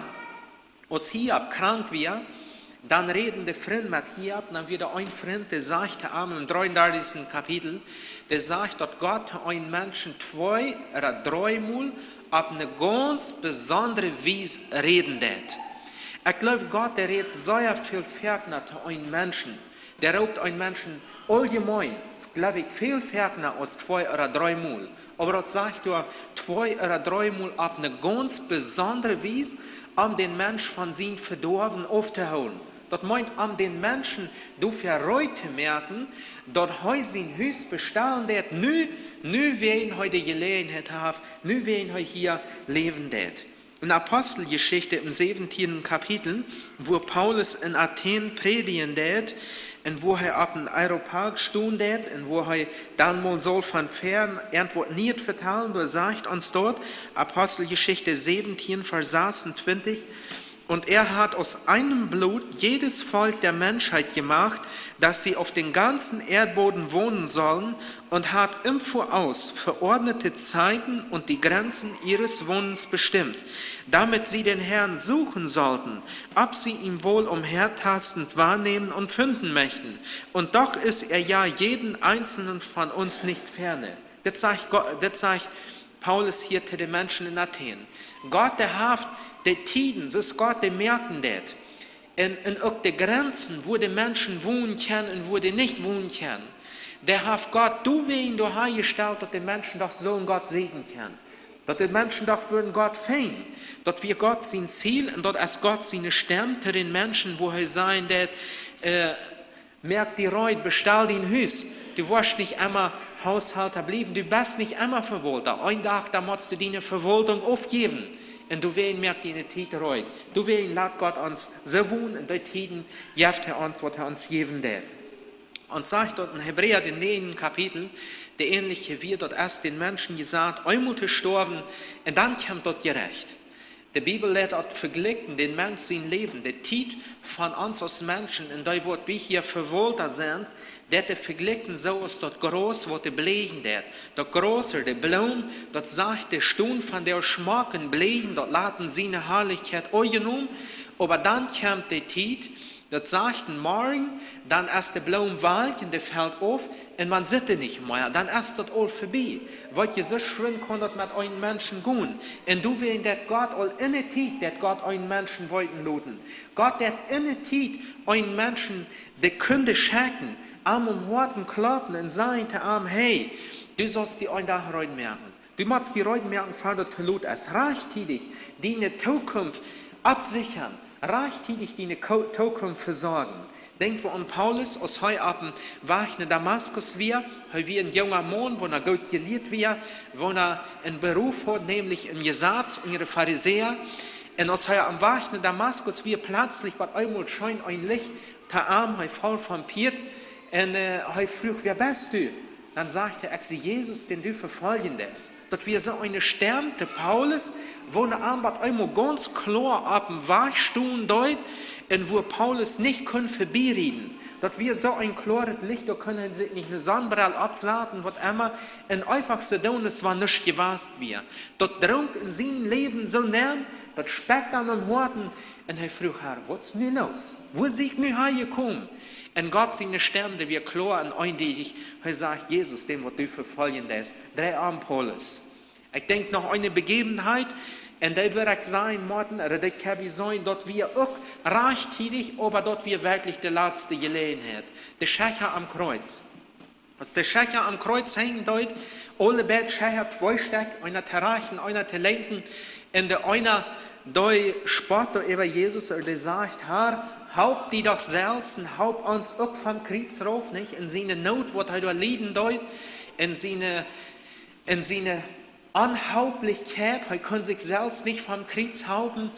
Aus Hiob krank wia, dan räden de Frind met Hiob, dan wia doa een Frint, dee sajcht to am em dreeundartichsten Kapitel, dee sajcht, daut Gott to een Menschen twee ooda dreemol opp eene gaunz besondre Wies räden deit. Ekj jleew, Gott, dee rät sea väl foakna to een Menschen. Dee roopt een Menschen auljemein, jleew ekj, väl foakna aus twee ooda dreemol. Oba daut sajcht doa twee ooda dreemol opp eene gaunz besondre Wies, om dän Mensch von sien Vedoawen auftohoolen. Daut meent, om dän Menschen doafäa reed to moaken, daut hee sien Hus bestalen deit, nu, nu wäajen hee de Jeläajenheit haft, nu wäajen hee hia läwen deit. En Aposteljeschicht em säwentieenden Kapitel, wua Paulus en Athen prädjen deit un wua hee opp een Areopag stonen deit un wua hee dan mol saul von fäaren irjentwaut Nieet vetalen, doa sajcht ons daut, Aposteljeschicht säwentieen, Varsch sasuntwintich: Und er hat aus einem Blut jedes Volk der Menschheit gemacht, dass sie auf dem ganzen Erdboden wohnen sollen, und hat im Voraus verordnete Zeiten und die Grenzen ihres Wohnens bestimmt, damit sie den Herrn suchen sollten, ob sie ihn wohl umhertastend wahrnehmen und finden möchten. Und doch ist er ja jeden einzelnen von uns nicht ferne. Dit sajcht, Go- dit sajcht Paulus hia to de Menschen en Athen. Gott, dee haft de Tieden, soo aus Gott dee moaken deit. Un, un uk de Grenzen, wua de Menschen wonen kjennen un wua dee nich wonen kjennen. Dee haft Gott doawäajen doa hanjestalt, daut de Menschen doch sullen Gott sieekjen kjennen. Daut de Menschen doch wudden Gott finjen. Daut wia Gott sien Ziel un daut es Gott siene Stemm to dän Menschen, wua hee sajen deit, äh, moak die reed, bestal dien Hus. Du woascht nich emma Haushalta bliewen, du best nich emma Vewaulta. Een Dach, dan motst du diene Vewaultunk oppjäwen. Un doawäajen moak diene Tiet reed. Doawäajen lat Gott ons soo wonen en dee Tieden, jeft hee ons, waut hee ons jäwen deit. Un sajcht daut en Hebräa, dän näajenden Kapitel, de änelje Wieed, daut es dän Menschen jesajcht, eemol to stoawen, un dan kjemt daut Jerecht. De Bibel lat daut vejlikjen, dän Mensch sien Läwen, de Tiet von ons aus Menschen, en dee waut wie hia Vewaulta sent, lat dee vejlikjen soo aus daut Graus, waut dee bleajen deit. Daut Graus, de Bloom, daut sajcht, dee stonen von dee schmock un bleajen, daut laten siene Harlichkjeit aunjenomen, oba dan kjemt de Tiet, daut sajcht, en Morjen, dan es de Bloom welkj un dee felt auf, un maun sitt dee nich mea, dan es daut aul vebie. Waut je soo schwind kaun daut met eenen Menschen gonen. Un doawäajen deit Gott aul enne Tiet, deit Gott eenen Menschen weeten loten. Gott deit enne Tiet eenen Menschen de Kunde schekjen, am em Hoaten kloppen un sajen to am: Hey, du saust die een Dach reed moaken. Du motst die reed moaken, ver daut to lot es. Rajchttiedich diene Zukunft aufsichern, rajchttiedich diene Ko- Zukunft vesorjen. Denkj wie aun Paulus, aus hee opp dän Wajch no Damaskus wia. Hee wia een junga Maun, wua hee goot jelieet wia, wua hee een Beruf haud, nämlich em Jesaz unja de Farisäa. Un aus hee opp dän Wajch no Damaskus wia, pletslich bat eemol scheen een Licht to am, hee foll vom Pieet un, äh, hee fruach: Wäa best du? Dan sajcht hee: Ekj sie Jesus, dän du vefoljen deist. Daut wia soo eene Stemm to Paulus, wua am bat eemol gaunz kloa opp dän Wajch stonen deed un wua Paulus nich kunn vebie rieden. Daut wia soo een kloaret Licht, doa kunn hee sikj nich eene Sonnenbrell oppsaten, waut emma, un eefach soo doonen, aus wan nuscht jewast wia. Daut drunk en sien Läwen soo nenn, daut spekjt am em Hoaten, un hee fruach: Herr, waut es nu loos? Wua sie ekj nu hanjekomen? Un Gott siene Stemm, dee wia kloa un eendiedich. Hee sajcht: Jesus, dän waut du vefoljen deist, drei om, Paulus. Ekj denkj noch eene Bejäwenheit, un dee wudd ekj sajen, Martin, ooda dee kjenn wie sajen, daut wia uk rajchttiedich, oba daut wia werkjlich de latste Jeläajenheit. De Schächer aum Kjriez. Aus de Schächer aum Kjriez henjen deed, aule beid Schächer, twee Stekj, eena to rajchten, eena to linkjen, un de eena, dee spott doa äwa Jesus, un dee sajcht: Herr, halp die doch selfst un halp ons uk vom Kjriez rauf, nich? En siene Noot, waut hee doa lieden deed, en siene, en siene Onhauplichkjeit, hee kunn sikj selfst nich vom Kjriez hoolen.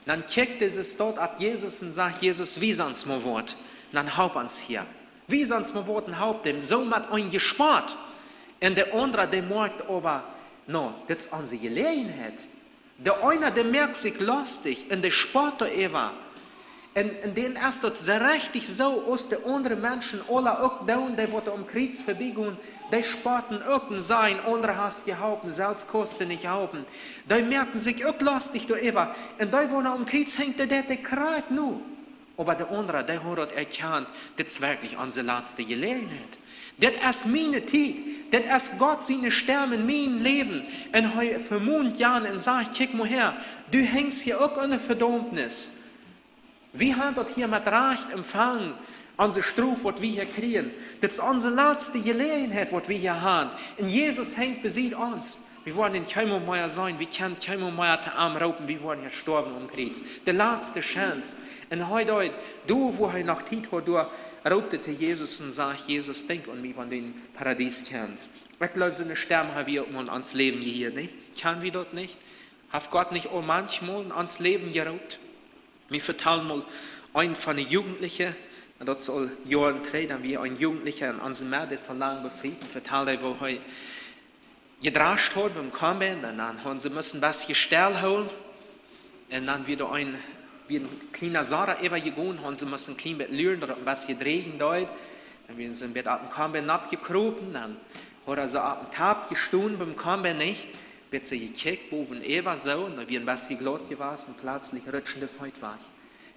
Dan kjikjt dise Staut opp Jesus un sajcht: "Jesus, wies ons mol waut. Dan hoolt ons hia. Wies ons mol waut un hoolt dän." Soo met een Jespott. Un de aundra, dee moakt oba: "No, dit es onse Jeläajenheit." De eena, dee moakt sikj lostich un dee spott doaräwa. Un, un dän es daut soo rajcht soo, aus de aundre Menschen aula uk doonen, dee waut aum Kjriez verbiegonen, dee spotten uk un sajen: "Aundre hast jeholpen, selfst kaust du nich halpen." Dee moaken sikj uk lostich doaräwa. Un dee, waut aum Kjriez henjt, dee deit de Kjriez nu. Oba de aundra, dee haft daut erkjant: "Dit es werkjlich onse latste Jeläajenheit. Dit es miene Tiet. Dit es Gott siene Stemm en mien Läwen." Un hee vemont Jan un sajcht: "Kjikj mol häa, du henjst hia uk enne Vedaumnis. Wie haben daut hia met Rajcht empfangen, onse Strof, waut wie hia kjrieen. Dit es onse latste Jeläajenheit, waut wie hia haben. Un Jesus henjt besied ons. Wie woaren am kjeenmol mea seenen, wie kjennen kjeenmol mea to am roopen, wie woaren hia stoawen aum Kjriez. De latste Chance." Un hee deed, doa wua hee noch Tiet haud, doa roopt hee to Jesus un sajcht: "Jesus, denkj aun mie, wan du em Paradies kjemst." Ekj jleew, soone Stemm haben wie uk mol en ons Läwen jehieet, nich? Kjennen wie daut nich? Haft Gott nich aul maunchmol en ons Läwen jeroopt? Mie vetald mol eena von de Jugendliche, un daut es aul Joaren trigj, dan wia een Jugendlicha en onse Medd, dee es aul lang befriet, un vetald hee, woo hee jedrascht haud biem Combine, un dan hauden see musst een bät stell hoolen. Un dan wia doa een, wia een kjliena Sora äwajegonen, hauden see musst een kjlien bät luren, daut daut een bät dräjen deed. Dan wia see een bät opp dän Combine nopp jekropen, dan haud hee soo opp dän Tap jestonen biem Combine, nich? Bät soo jekjikjt, bowen äwa soo, un dan wia een bät glaut jewast, un pletslich rutschen de Feet wajch.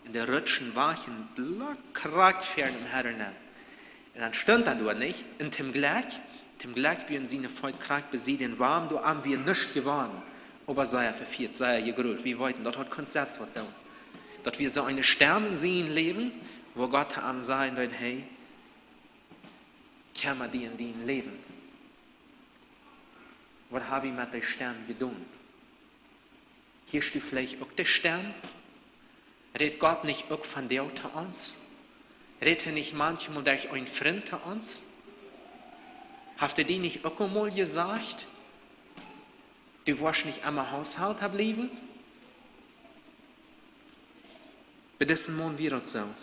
Un dee rutschen wajch un lach krakjt ver däm Herrn aun. Un dan stunt hee doa, nich? Un toom Jlekj, toom Jlekj wieren siene Feet krakjt besied dän Wurm, doa aun wia nuscht jeworden. Oba sea vefieet, sea jegrult. Wie weeten, daut haud kunt selfst waut doonen. Daut wia soo eene Stemm en sien Läwen, wua Gott to am sajen deed: "Hey, kjemma die om dien Läwen." Waut hab wie met dee Stemm jedonen? Hieescht du veleicht uk de Stemm? Rät Gott nich uk vondoag to ons? Rät hee nich maunchmol derch een Frint to ons? Haft hee die nich uk emol jesajcht: "Du woascht nich emma Haushalta bliewen"? Bie disen Maun wia daut soo.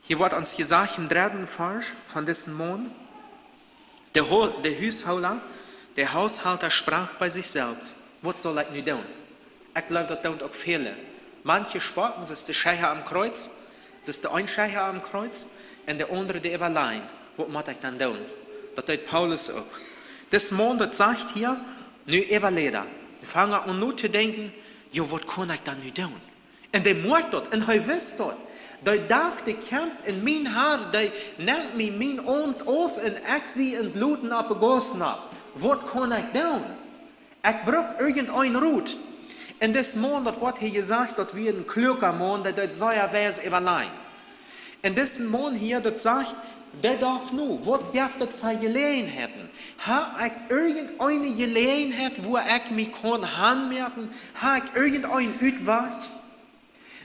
Hia woat ons jesajcht em dredden Varsch von disen Maun: "De Ho-, de Hushoola, de Haushalta sprach bie sikj selfst: Waut saul ekj nu doonen?" Ekj jleew, daut doonen uk väle. Maunche spotten, soo aus de Schächa aum Kjriez, soo aus de een Schächa aum Kjriez, un de aundre, dee äwalajen: "Waut mott ekj dan doonen?" Daut deed Paulus uk. Dis Maun, daut sajcht hia: "Nu äwalajcht hee. Funk aun notodenkjen: Jo, waut kaun ekj dan nu doonen?" Un dee moakt daut, un hee wist daut. Dee docht: "Dee kjemt, un mien Har, dee nemt mie mien Aumt auf, un ekj sie enloten opp de Gauss nopp. Waut kaun ekj doonen? Ekj bruck irjent een Rot." Un dis Maun, daut woat hia jesajcht, daut wia een kluaka Maun, dee deed sea weis äwalajen. Un dis Maun hia, daut sajcht, dee docht: "Nu, waut jeft daut fa Jeläajenheiten? Hab ekj irjent eene Jeläajenheit, wua ekj mie kaun hanmoaken? Hab ekj irjent eenen Utwajch?"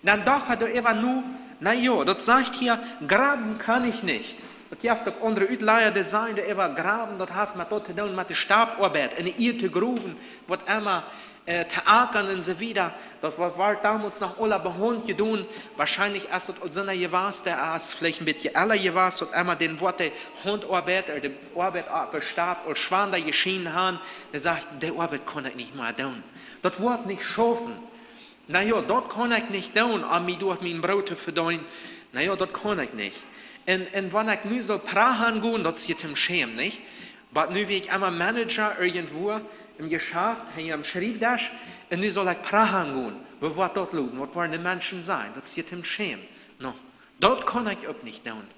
Dan docht hee doaräwa no: "Na jo", daut sajcht hia: "Graben kann ich nicht." Daut jeft uk aundre Utlaja, dee sajen doaräwa: Graben, daut haft met daut to doonen, met de Stoppoabeit, enne Ieed to growen, waut emma, äh, to ackren un soo wieda. Daut woat, woat donmols noch aula bie Haunt jedonen. Woarschienlich es daut aul soon jewast, dee es veleicht een bät ella jewast, waut emma, dän woat de Hauntoabeit, äh, de Oabeit opp de Stop aul schwanda jeschient haben. Dee sajcht: 'Dee Oabeit kaun ekj nich mea doonen. Daut woat nich schaufen. Na jo, daut kaun ekj nich doonen, om mie doa mien Broot to vedeenen. Na jo, daut kaun ekj nich. Un, un wan ekj nu saul prachen gonen, daut es je toom Schämen, nich? Oba nu wia ekj emma Manager irjentwua em Jeschaft, hia aum Schriewdesch, un nu saul ekj prachen gonen. Woo woat daut loten? Waut woaren de Menschen sajen? Daut es je toom Schämen. No, daut kaun ekj uk nich doonen."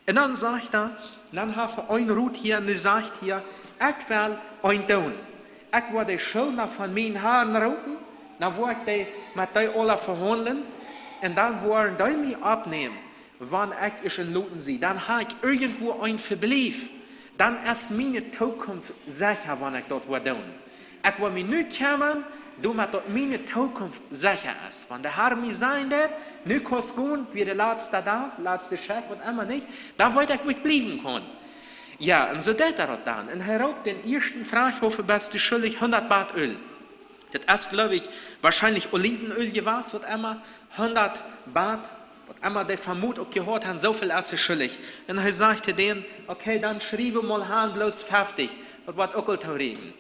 Un dan sajcht hee, dan haft hee een Rot hia, un dee sajcht hia: "Ekj well eent doonen. Ekj woa de Schuldna von mienen Harn roopen, dan woa ekj dee, met dee aula vehaundlen, un dan woaren dee mie oppnämen, wan ekj ieescht enloten sie. Dan hab ekj irjentwua een Vebliew. Dan es miene Tookunft secha, wan ekj daut woa doonen. Ekj woa mie nu kjemren, doamet daut miene Tookunft secha es. Wan de Har mie sajen deit: 'Nu kaust gonen, wia de latste Dach, latste Schekj, waut emma, nich?' Dan weet ekj, wua ekj bliewen kaun." Jo, un soo deed hee daut dan. Un hee roopt dän ieeschten, fruach: Woo väl best du schullich? Hundat Bat Öl. Daut es, jleew ekj, woarschienlich Oliwenöl jewast, waut emma, hundat Bat, waut emma dee von Mot uk jehaut haud, soo väl es hee schullich. Un hee sajcht to dän: Okay, dan schriew mol aun bloos feftich, daut woat uk aul tooräakjen.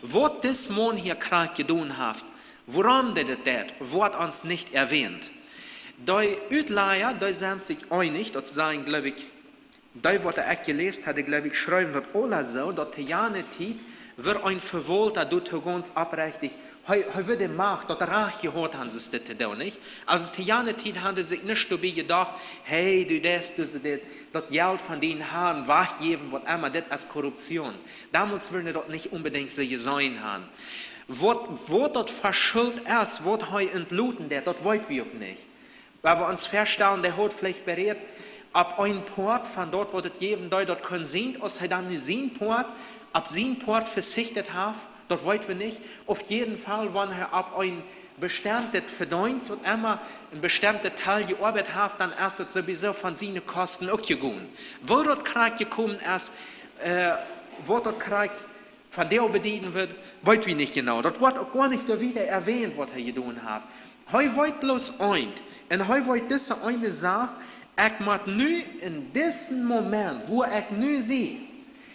Waut dis Maun hia krakjt jedonen haft, wuarom dee daut deed, woat ons nich erwähnt. Dee Utlaja, dee sent sikj eenich, daut sajen, jleew ekj, dee, waut ekj jeläst haud, jleew ekj, schreewen daut aula soo, daut to jane Tiet wia een Vewaulta doa gaunz oprechtich, hee, hee wia de Macht, daut Rajcht jehaut haud, soo dit to doonen, nich? Aulsoo to jane Tiet hauden see sikj nich doabie jedocht: Hey, du deist, du deist dit, daut Jelt von dienen Harn wajchjäwen, waut emma, dit es Korruption. Donmols wudden see daut nich onbedinjt soo jeseenen haben. Waut, waut daut fa Schult es, waut hee entloten deed, daut weet wie uk nich. Oba wie ons väastalen, dee haud veleicht berät, opp een Poat von daut, waut et jäwen deed, daut kunn sennen, aus hee dan nu sien Poat, opp sien Poat vezicht haud, daut weet wie nich. Opp jieden Faul, wan hee opp een bestemdet Vedeenst, waut emma een bestemdet Tal jeoabeit haft, dan es daut sowieso von siene Kosten uk jegonen. Woo daut krakjt jekomen es, äh, waut daut krakjt von dee bedieden woat, weet wie nich jenau. Daut woat uk goanich doa wieda erwähnt, waut hee jedonen haft. Hee weet bloos eent. Un hee weet dise eene Sach: Ekj mott nu en disen Moment, wua ekj nu sie,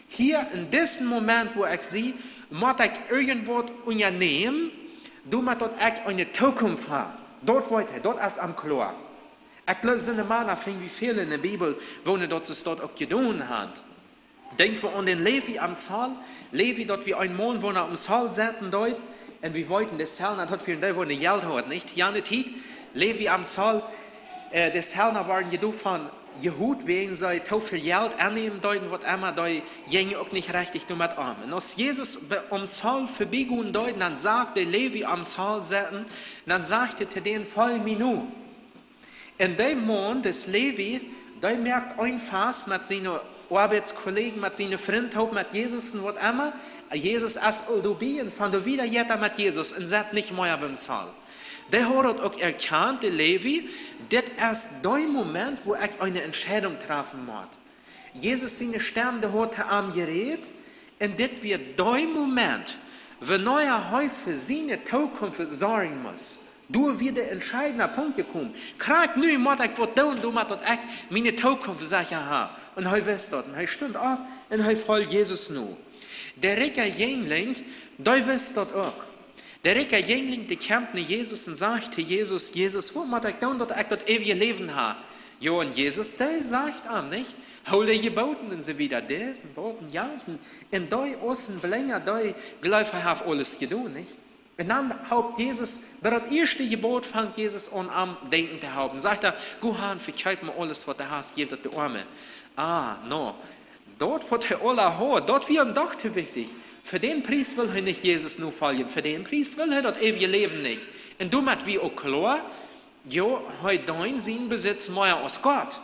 hia en disen Moment, wua ekj sie, mott ekj irjentwaut unjanämen, doamet daut ekj eene Tookunft hab. Daut weet hee, daut es am kloa. Ekj jleew, soone Mana finj wie väl enne Bibel, woo daut see daut uk jedonen haben. Denkj wie aun dän Levi aum Zoll. Levi, daut wia een Maun, waut aum Zoll sitten deed. Un wie weeten, de Zöllna, daut wia dee, waut Jelt haud, nich? Jane Tiet, Levi aum Zoll, äh, de Zöllna wieren je doavon jehuat, wäajen see too väl Jelt aunnämen deeden, waut emma, dee jinjen uk nich rajcht doamet om. Un aus Jesus bie, aum Zoll verbiegonen deed, dan sach hee de Levi aum Zoll sitten, dan sajcht hee to dän: Folj mie no. Un dee Maun, dis Levi, dee moakt een Fast met siene Oabeitskollegen, met siene Frind, uk met Jesus un waut emma. Jesus es aul doabie un von doa wieda jeit hee met Jesus un sett nich mea biem Zoll. Dee haud daut uk erkaunt, de Levi, dit es dee Moment, wua ekj eene Entscheidunk träfen mott. Jesus siene Stemm, dee haud to am jerät, un dit wia dee Moment, wanea hee fa siene Tookunft sorjen must. Doa wia de entscheidende Punkt jekomen. Krakjt nu mott ekj waut doonen, doamet daut ekj miene Tookunft secha hab. Un hee wist daut. Un hee stunt opp un hee foljd Jesus no. De rikja Jinjling, dee wist daut uk. De rikja Jinjling, dee kjemt no Jesus un sajcht to Jesus: Jesus, waut mott ekj doonen, daut ekj daut eewje Läwen hab? Jo, un Jesus, dee sajcht am, nich? Hool de Jeboten un soo wieda, dit un daut un jant. Un dee aus een Blinja, dee jleeft, hee haft aules jedonen, nich? Un dan hoolt Jesus, bie daut ieeschte Jebot fangt Jesus aun, am denkjen to halpen. Sajcht hee: Go han, vekjeep mau aules, waut du hast, jeff daut de Oame. Ah, no. Daut, waut hee aula haud, daut wia am doch too wichtich. Fa dän Pries wull hee nich Jesus nofoljen. Fa dän Pries wull hee daut eewje Läwen nich. Un doamet wia uk kloa, jo, hee deend sienen Besitz mea aus Gott.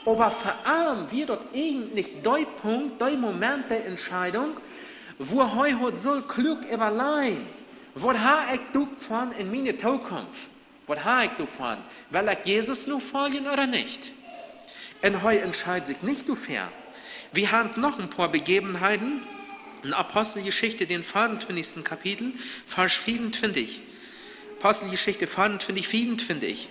Oba fa am wia daut eejentlich dee Punkt, dee Moment, dee Entscheidunk, wua hee haud sull kluak äwalajen: Waut hab ekj doavon en miene Tookunft? Waut hab ekj doavon? Well ekj Jesus nofoljen ooda nich? Un hee entscheid sikj nich doafäa. Wie haben noch een poa Bejäwenheiten. En Aposteljeschicht, dän veeauntwintichsten Kapitel, Varsch veeauntwintich. Aposteljeschicht veeauntwintich, veeauntwintich.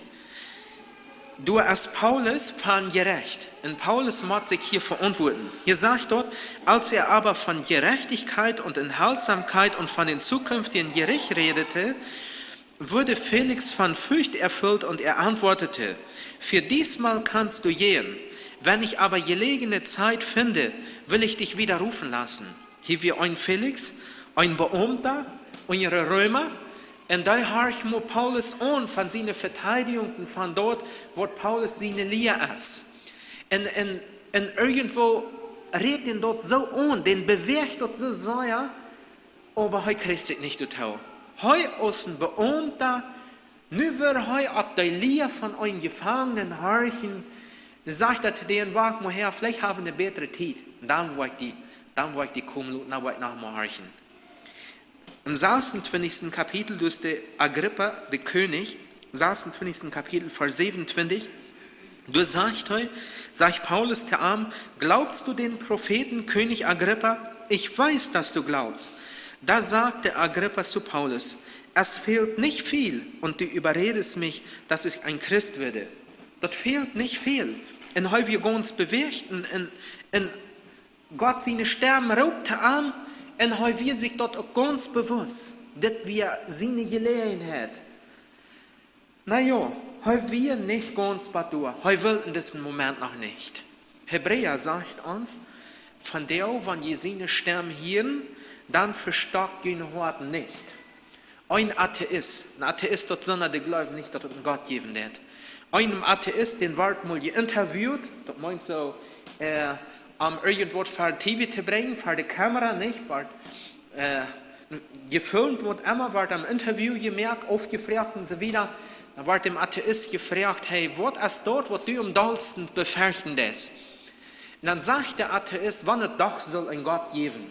Doa es Paulus vom Jerecht. Un Paulus mott sikj hia veauntwuaten. Hia sajcht daut: Als er aber von Gerechtigkeit und Enthaltsamkeit und von dem zukünftigen Gericht redete, wurde Felix von Furcht erfüllt und er antwortete: Für diesmal kannst du gehen. Wenn ich aber gelegene Zeit finde, will ich dich wieder rufen lassen. Hia wia een Felix, een Beaumta unja de Reema, un dee horcht mau Paulus aun von siene Veteidijunk un von daut, waut Paulus siene Lia es. Un, un, un irjentwoo rät dän daut soo aun, dän bewäacht daut soo sea, oba hee kjrieech sikj nich doatoo. Hee aus een Beaumta, nu wia hee opp de Lia von een Jefangnen horchen. Dan sajcht hee to dän: Wacht mau hia, veleicht hab wie eene bätre Tiet. Dan woa ekj die, dan woa ekj die komen loten, dan woa ekj noch mau horchen. Em sasuntwintichsten Kapitel, doa es de Agrippa, de Kjennich, sasuntwintichsten Kapitel, Varsch säwenuntwintich. Da sagt er, sagt Paulus zu ihm: „Glaubst du den Propheten, König Agrippa? Ich weiß, dass du glaubst.“ Da sagte Agrippa zu Paulus: „Es fehlt nicht viel und du überredest mich, dass ich ein Christ werde.“ Daut fehlt nich väl. Un hee wia gaunz bewäacht un, un, un Gott siene Stemm roopt am, un hee wia sikj daut uk gaunz bewusst. Dit wia siene Jeläajenheit. Na jo, hee wia nich gaunz bat doa. Hee wull en disen Moment noch nich. Hebräa sajcht ons: „Von doa, wan jie siene Stemm hieren, dan vestock jun Hoat nich.“ Een Atheist, een Atheist, daut sent dee, dee jleewen nich, daut et een Gott jäwen deit. Een Atheist, dän woat mol jeinterviewt, daut meent soo, äh, om irjentwaut ver T V to brinjen, ver de Kamera, nich? Woat, äh, jefilmt, waut emma, woat een Interview jemoakt, aufjefroagt un soo wieda. Dan woat dän Atheist jefroagt: „Hey, waut es daut, waut du aum dollsten befürchten deist?“ Un dan sajcht de Atheist: „Wan et doch sull een Gott jäwen.“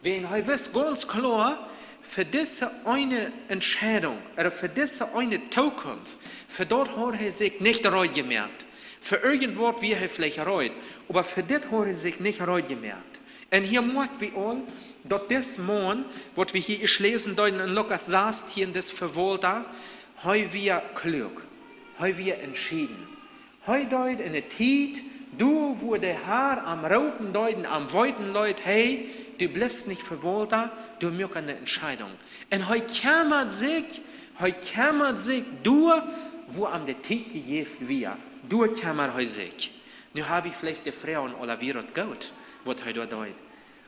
Wäajen hee wist gaunz kloa, fa dise eene Entscheidunk, ooda fa dise eene Tookunft, fa daut haud hee sikj nich reed jemoakt. Fa irjentwaut wia hee veleicht reed, oba fa dit haud hee sikj nich reed jemoakt. Un hia moakj wie aul, daut dis Maun, waut wie hia ieescht läsen deeden en Lukas sastieen, dis Verwalta, hee wia kluak, hee wia entschieden. Hee deed en de Tiet, doa wua de Har am roopen deed un am weeten leet: „Hey, du blifst nich Verwalta“, doa muak hee eene Entscheidunk. Un hee kjemmat sikj, hee kjemmat sikj doa, wua am de Tiet jejäft wia. Doa kjemmat hee sikj. Nu hab ekj veleicht de Froag aun aule, wia daut goot, waut hee doa deed?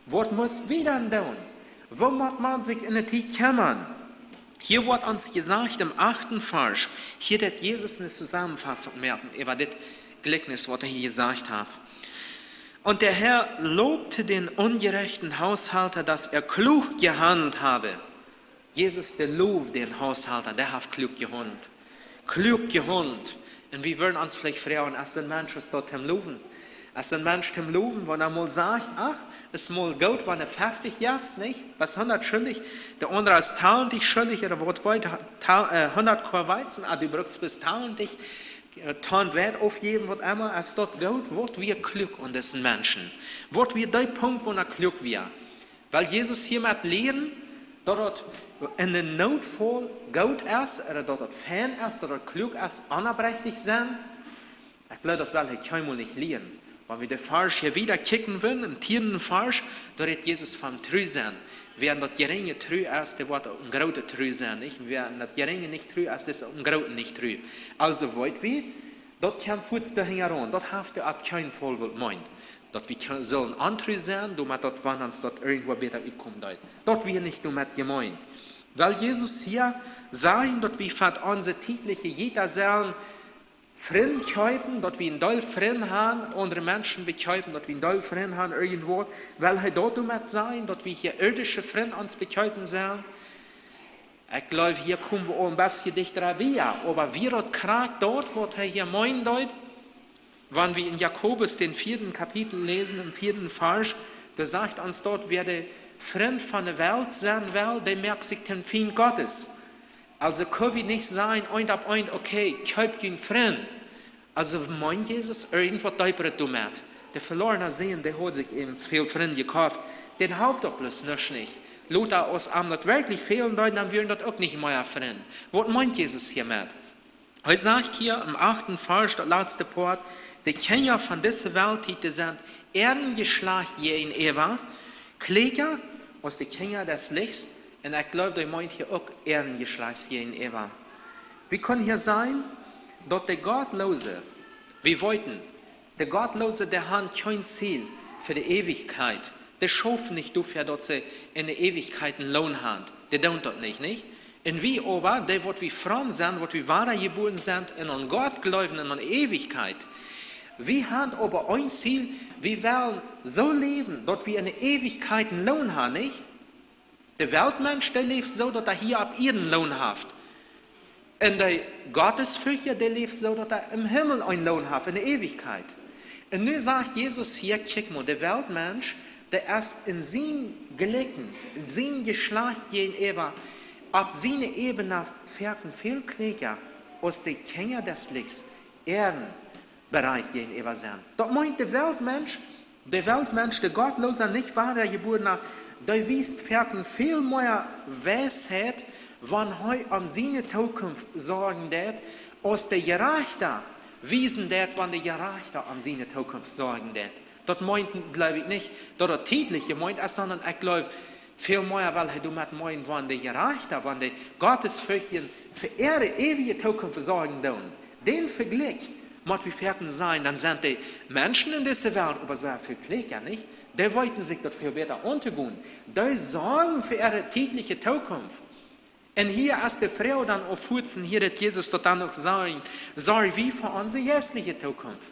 Waut mott wie dan doonen? Woo mott maun sikj en de Tiet kjemmat? Hia woat ons jesajcht em achten Varsch, hia deit Jesus eene Zusammenfassung moaken äwa dit Jlikjnis, waut hee hia jesajcht haft. „Und der Herr lobte den ungerechten Haushalter, dass er klug gehandelt habe.“ Jesus, dee loft dän Haushalta, dee haft kluak jehaundelt. Kluak jehaundelt. Un wie wudden ons veleicht froagen: Es een Mensch, es daut toom lowen? Es een Mensch toom lowen, wan hee mol sajcht: „Ach, es mol goot, wan du feftich jefst, nich? Best hundat schuldich, de aundra es tauntich schuldich, ooda waut weet, ta-, äh, hundat Korn Weizen, ah, du brukst best tauntich, äh, Ton Weit aufjäwen“, waut emma, es daut goot, waut wia kluak aun disen Menschen? Waut wia dee Punkt, wua hee kluak wia? Well Jesus hia met lieren, daut et en een Nootfaul goot es, ooda daut et fein es, daut et kluak es, onopprechtich sennen? Ekj jleew, daut well hee kjeenmol nich lieren. Wan wie dän Varsch hia wieda kjikjen wellen, em tieenden Varsch, doa rät Jesus von tru sennen. Wäa daut jeringe tru es, dee woat uk een groote tru sennen, nich? Wäa daut jeringe nich tru es, dee es uk een groote nich tru. Aulsoo weet wie, daut kjemt fuaz doahinjaraun. Daut haft hee opp kjeen Faul wullt meenen. Daut wie kje-, sullen ontru sennen, doamet daut, wan ons daut irjentwua bäta utkomen deed. Daut wia nich doamet jemeent. Well Jesus hia sajen, daut wie fa onse tietliche Jita sellen Frind kjeepen, daut wie een Deel Frind haben, aundre Menschen bekjeepen, daut wie een Deel Frind haben, irjentwaut? Well hee daut doamet sajen, daut wie hia irdische Frind ons bekjeepen sellen? Ekj jleew, hia kome wie aul een bät dichta bie, oba wia daut krakjt daut, waut hee hia meenen deed? Wan wie en Jakobus, dän vieeden Kapitel, läsen, em vieeden Varsch, doa sajcht ons daut, wäa de Frint von de Welt sennen well, dee moakt sikj toom Fient Gottes. Aulsoo kjenn wie nich sajen, eent opp eent: „Okay, kjeep jun Frint.“ Aulsoo meent Jesus irjentwaut deepret doamet. De velorna Sän, dee haud sikj äwent väl Frind jekoft. Dän holp daut bloos nuscht nich. Lota, aus am daut werkjlich fälen deed, dan wieren daut uk nich mea Frind. Waut meent Jesus hia met? Hee sajcht hia em achten Varsch, daut latste Poat: „De Kjinja von dise Welt, dee sent äarem Jeschlajcht jäajenäwa kjlieekja aus de Kjinja des Lichts.“ Un ekj jleew, dee meent hia uk äarem Jeschlajcht jäajenäwa. Wie kjennen hia sajen, daut de Gottloose, wie weeten, de Gottloose, dee haben kjeen Ziel fa de Eewichkjeit. Dee schaufen nich doafäa, daut see en de Eewichkjeit een Loon haben. Dee doonen daut nich, nich? Un wie oba, dee waut wie fromm sent, waut wie wadajebuaren sent un aun Gott jleewen un aun Eewichkjeit, wie haben oba een Ziel: wie wellen soo läwen, daut wie en de Eewichkjeit een Loon haben, nich? De Weltmensch, dee läft soo, daut hee hia opp Ieed een Loon haft. Un de Gottesfürchter, dee läft soo, daut hee em Himmel een Loon haft, en de Eewichkjeit. Un nu sajcht Jesus hia: „Kjikj mol, de Weltmensch, dee es en sien Jlikjen, en sien Jeschlajcht jäajenäwa, opp siene Ebene foaken väl kjlieekja aus de Kjinja des Lichts, äarem Bereich jäajenäwa sennen. Daut meent, de Weltmensch, de Weltmensch, de Gottloosa, nich wadajebuarna, dee wiest foaken väl mea Weisheit, wan hee om siene Tookunft sorjen deit, aus de Jerajchta wiesen deit, wan de Jerajchta om siene Tookunft sorjen deit. Daut meent, jleew ekj, nich, daut daut tietlich jemeent es, sonda ekj jleew, väl mea well hee doamet meenen, wan de Jerajchta, wan de Gottesferchtja fa äare eewje Tookunft sorjen doonen. Dän Vejlikj mott wie foaken seenen, dan sent de Menschen en dise Welt oba sea väl kjlieekja, nich? Dee weeten sikj daut väl bäta auntogonen. Dee sorjen fa äare tietliche Tookunft. Un hia es de Froag dan uk fuaz, hia rät Jesus daut dan uk, sorj, sorj wie fa onse jeistliche Tookunft?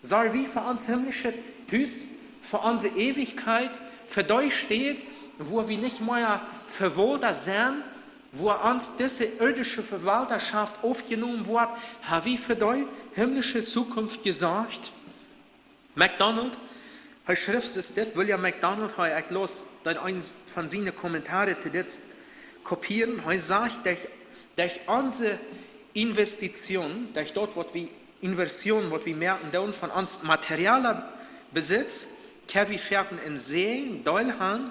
Sorj wie fa ons himmlischet Hus, fa onse Eewichkjeit, fa dee Städ, wua wie nich mea Vewaulta sent, wua ons dise irdische Vewaultaschoft aufjenomen woat? Ha wie fa dee himmlische Zukunft jesorcht? MacDonald, hee schrift es dit, William MacDonald, hee, ekj läs dan eenen von siene Kommentaren to dit kopieren. Hee sajcht, derch, derch onse Investition, derch daut, waut wie, Inversion, waut wie moaken doonen von ons materieller Besitz, kjenn wie foaken een Säajen, Deel han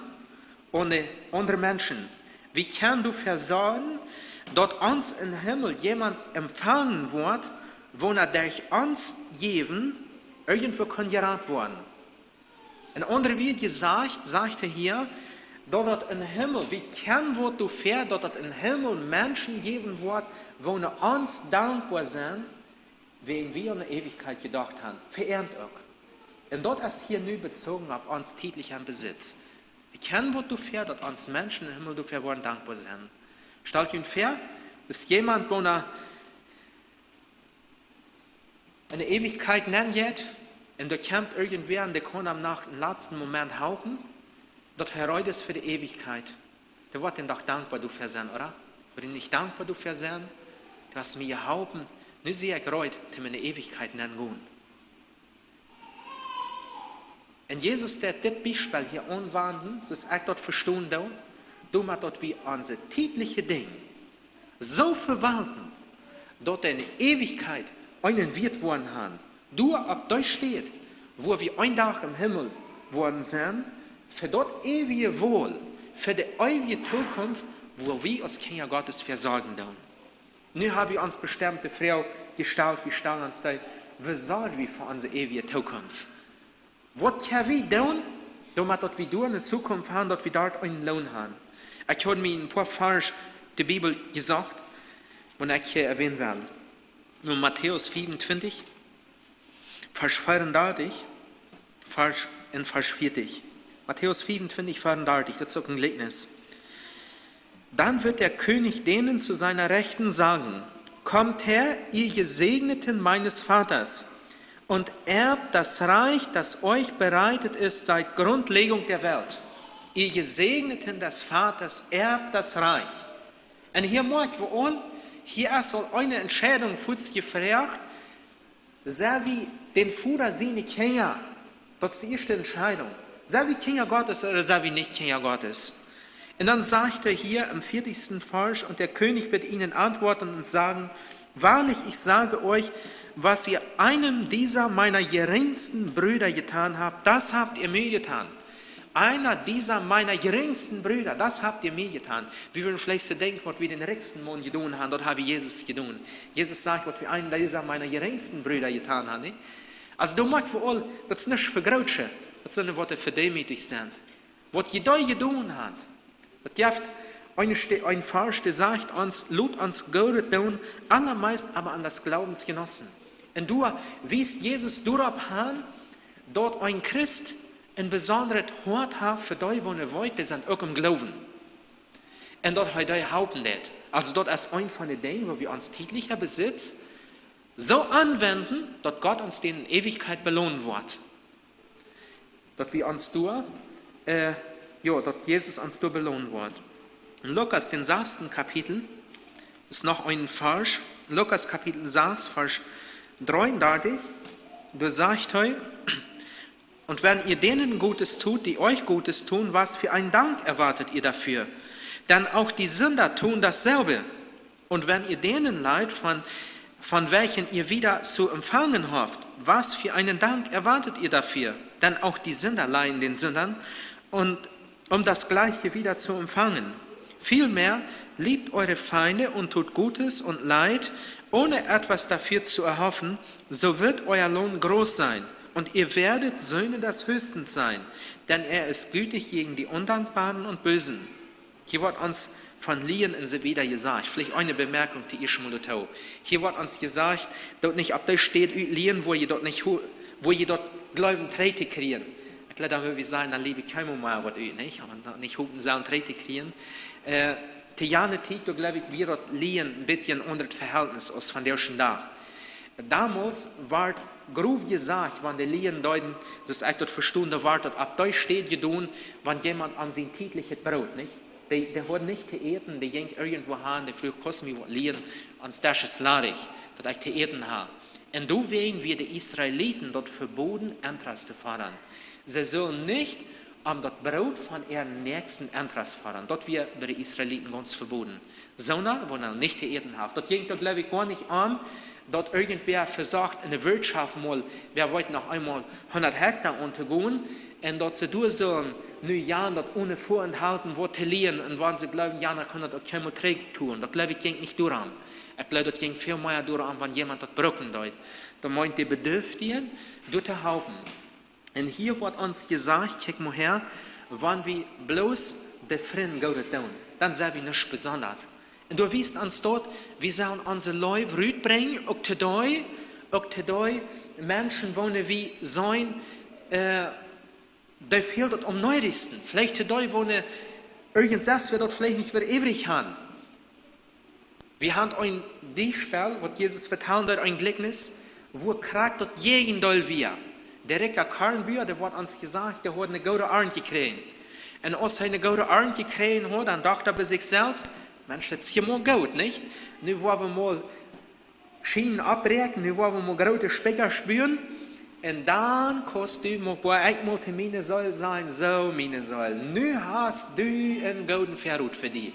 aun de aundre Menschen. Wie kjennen doafäa sorjen, daut ons em Himmel jemaunt empfangen woat, woona derch ons Jäwen irjentwoo kaun jerat woaren. En aundre Wieed jesajcht, sajcht hee hia, daut daut em Himmel, wie kjennen waut doafäa, daut daut em Himmel Menschen jäwen woat, woona ons dankboa sent, wäajen wie aun de Eewichkjeit jedocht han, fa äant uk. Un daut es hia nu bezogen opp ons tietlichen Besitz. Wie kjennen waut doafäa, daut ons Menschen em Himmel doafäa woaren dankboa sennen. Stalt junt väa, es jemaunt, woona en de Eewichkjeit nenjeit, un doa kjemt irjentwäa un dee kaun am noch em latsten Moment halpen, daut hee reed es fa de Eewichkjeit. Dee woat dän doch dankboa doafäa sennen, ooda? Woat hee nich dankboa doafäa sennen? Du hast mie jeholpen, nu sie ekj reed, om en de Eewichkjeit nengonen. Un Jesus deit dit Biespel hia aunwenden, soo aus ekj daut vestonen doo, doamet daut wie onse tietliche Dinja soo vewaulten, daut dee en de Eewichkjeit eenen Wieet woaren han. Doa opp dee Städ, wua wie een Dach em Himmel woaren sennen, fa daut eewje Wol, fa de eewje Tookunft, wua wie aus Kjinja Gottes fa sorjen doonen. Nu ha wie ons bestemmt de Froag jestalt, wie stalen ons dee, waut sorj wie fa onse eewje Tookunft? Waut kjenn wie doonen, doamet daut wie doa ne Zukunft han, daut wie doa een Loon han? Ekj haud mie een poa Varsch ut de Bibel jesocht, waut ekj hia erwähnen well. Enn Matäus vea un twintich, Varsch vea un dartich, Varsch, enn Varsch vieetich. Matäus vea un twintich, vea un dartich, daut es uk een Jlikjnis. Dann wird der König denen zu seiner Rechten sagen: Kommt her, ihr Gesegneten meines Vaters, und erbt das Reich, das euch bereitet ist seit Grundlegung der Welt. Ihr Gesegneten des Vaters, erbt das Reich. Un hia moakj wie aul, hia es aul eene Entscheidunk fuaz jefroacht, sent wie däm Voda siene Kjinja? Daut es de ieeschte Entscheidunk. Sent wie Kjinja Gottes ooda sent wie nich Kjinja Gottes? Un dan sajcht hee hia em vieetichsten Varsch: Und der König wird ihnen antworten und sagen: Wahrlich, ich sage euch, was ihr einem dieser meiner geringsten Brüder getan habt, das habt ihr mir getan. Einer dieser meiner geringsten Brüder, das habt ihr mir getan. Wie wie veleicht denkjen, waut wie dän rikjsten Maun jedonen han, daut ha wie Jesus jedonen. Jesus sajcht, waut wie einem dieser meiner geringsten Brüder jetan han, nich? Aulsoo, doa moakj wie aul, daut es nich fa Grootsche, daut sent waut dee fa deemootich sent. Waut jie doa jedonen han, daut jeft eene St-, een Varsch, dee sajcht ons: Lot ons Goodet doonen, allermeist aber an das Glaubensgenossen. Un doa wiest Jesus doaropp han, daut een Christ een besondret Hoat haft fa dee, waut hee weet, dee sent uk em Gloowen. Un daut hee dee halpen deit. Aulsoo, daut es eent von de Dinja, wua wie ons tietlicha Besitz soo aunwenden, daut Gott ons dän en Eewichkjeit belonen woat. Daut wie ons doa, äh, jo, daut Jesus ons doa belonen woat. Enn Lukas, dän sassten Kapitel, es noch een Varsch. Lukas Kapitel sas, Varsch dreeundartich, doa sajcht hee: Und wenn ihr denen Gutes tut, die euch Gutes tun, was für einen Dank erwartet ihr dafür? Denn auch die Sünder tun dasselbe. Und wenn ihr denen leidet, von von welchen ihr wieder zu empfangen hofft, was für einen Dank erwartet ihr dafür? Denn auch die Sünder leihen den Sündern, und um das Gleiche wieder zu empfangen. Vielmehr liebt eure Feinde und tut Gutes und Leid, ohne etwas dafür zu erhoffen, so wird euer Lohn groß sein, und ihr werdet Söhne des Höchsten sein, denn er ist gütig gegen die Undankbaren und Bösen. Hia woat ons von lieen un soo wieda jesajcht. Veleicht eene Bemerkung to ieescht mol doatoo. Hia woat ons jesajcht, daut nich opp dee Städ utlieen, wua jie daut nich hu-, wua jie daut jleewen trigj to kjrieen. Ekj jleew, dan wudd wie sajen, dan lie wie kjeenmol mea waut ut, nich? Oba daut nich hopen sellen trigj to kjrieen. Äh, to jane Tiet, doa jleew ekj, wia daut lieen een bät een aundret Vehältnis aus vondoag dän Dach. Donmols wort grof jesajcht, wan dee lieen deeden, soo aus ekj daut vestunt, dan wort daut opp dee Städ jedonen, wan jemaunt om sien tietlichet Broot, nich? Dee, dee haud nich to äten, dee jinkj irjentwua han, dee fruach: "Kaust mie waut lieen, ons Desch es ladich, daut ekj to äten ha." Un doawäajen wia de Israeliten daut veboden, Interest to fodren. See sullen nich om daut Broot von äaren Näakjsten Interest fodren. Daut wia bie de Israeliten gaunz veboden. Soo, na, wua nich to äten haft. Daut jinkj doa, jleew ekj, goanich om, daut irjentwäa vesocht en de Wirtschoft mol, wäa weet, noch eemol hundat Hekta auntogonen, un daut see doa sullen nu jan daut one Väaenthalten waut to lieen, un wan see jleewen, jan, dan kaun daut uk kjeenmol trigj tun. Daut, jleew ekj, jinkj nich doarom. Ekj jleew, daut jinkj väl mea doarom, wan jemaunt daut brucken deed. Dan meent de Bedürftigen, doa to halpen. Un hia woat ons jesajcht, kjikj mol häa, wan wie bloos de Frind Goodet doonen, dan sent wie nuscht besondret. Un doa wiest ons daut, wie sellen onse Leew rutbrinjen, uk to dee, uk to dee Menschen, woone wie seenen, äh, dee fält daut aum needichsten. Veleicht to dee, woone irjentwäa daut veleicht nich wada äwrich haft. Wie han een Biespel, waut Jesus vetalen deed, een Jlikjnis, wua krakjt daut Jäajendeel wia. De rikja Kornbua, dee woat ons jesajcht, dee haud eene goode Arnt jekjräajen. Un aus hee eene goode Arnt jekjräajen haud, dan docht hee bie sikj selfst: "Mensch, daut es hia mau goot, nich? Nu woa wie mau Schienen oppbräakjen, nu woa wie mau groote Spikjasch buen. Un dan kaust du mau, woa ekj mau to miene Seel sajen: Soo, miene Seel, nu hast du eenen gooden Väarot fa die."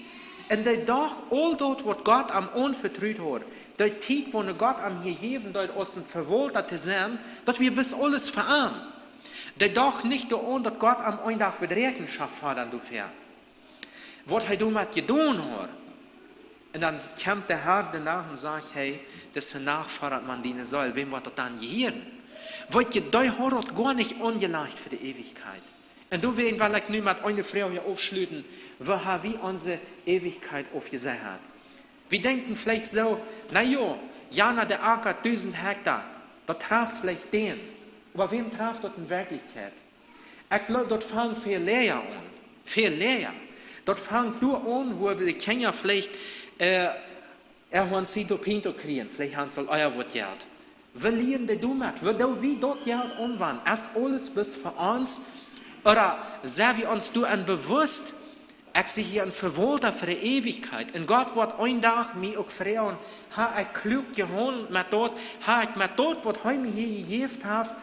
Un dee docht, aul daut, waut Gott am aunvetrut haud, dee Tiet, waut Gott am hia jäwen deed, aus een Vewaulta to sennen, daut wia bloos aules fa am. Dee docht nich doaraun, daut Gott am eenen Dach woat Räakjenschoft fodren doafäa, waut hee doamet jedonen haud. Un dan kjemt de Herr doano un sajcht: "Hey, dise Nacht foddat maun diene Seel, wäm woat daut dan jehieren?" Weetst du, dee haud daut goanich aunjelajcht fa de Eewichkjeit. Un doawäajen well ekj nu met eene Froag hia aufschluten: Woo ha wie onse Eewichkjeit aufjesechat? Wie denkjen veleicht soo: "Na jo, jana, dee akat dusent Hekta, daut traft veleicht dän." Oba wäm traft daut en Werkjlichkjeit? Ekj jleew, daut fangt väl läaja aun. Väl läaja. Daut fangt doa aun, wua wie de Kjinja veleicht, äh, erhoansito pinto kjrieen, veleicht han see aul ea waut Jelt. Woo lieren dee doamet? Woo doo wie daut Jelt aunwenjen? Es aules bloos fa ons? Ooda sent wie ons doa bewusst, ekj sie hia een Vewaulta fa de Eewichkjeit? Un Gott woat eenen Dach mie uk froagen: "Ha ekj kluak jehaundelt met daut? Ha ekj met daut, waut hee mie hia jejäft haft,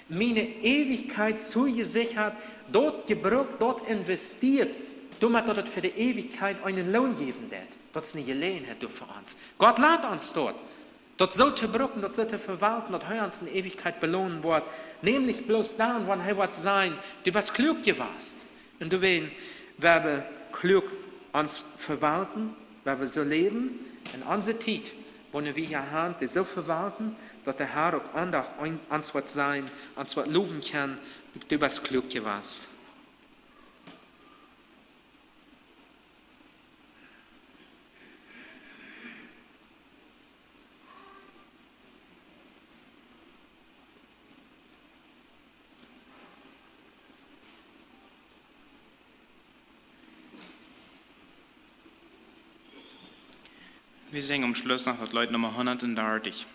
miene Eewichkjeit soo jesechat, daut jebrukt, daut investiert, doamet daut et fa de Eewichkjeit eenen Loon jäwen deit?" Daut es eene Jeläajenheit doa fa ons. Gott lat ons daut, daut soo to brucken, daut soo to vewalten, daut hee ons en Eewichkjeit belonen woat, nämlich bloos dan, wan hee woat sajen: "Du best kluak jewast." Un doawäajen, wan wie kluak ons vewalten, wan wie soo läwen, un onse Tiet, waut wie hia han, dee soo vewalten, daut de Herr uk eenen Dach ons woat sajen, ons woat lowen kjennen: "Du best kluak jewast." Wie sinjen aum Schluss noch daut Leet Numma hundatdartich.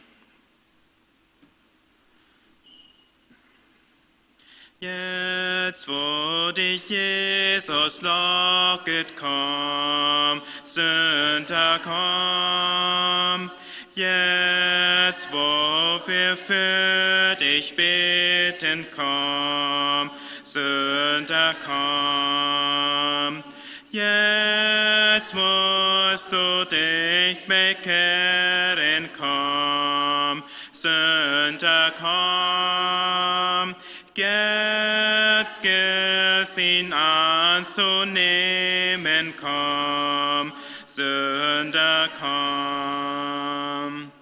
Jetzt, wo dich Jesus locket, komm, Sünder, komm. Jetzt, wo wir für dich beten, komm, Sünder, komm. Jetzt musst du dich bekehren, komm. Komm, jetzt gilt ihn anzunehmen, komm, Sünder, komm.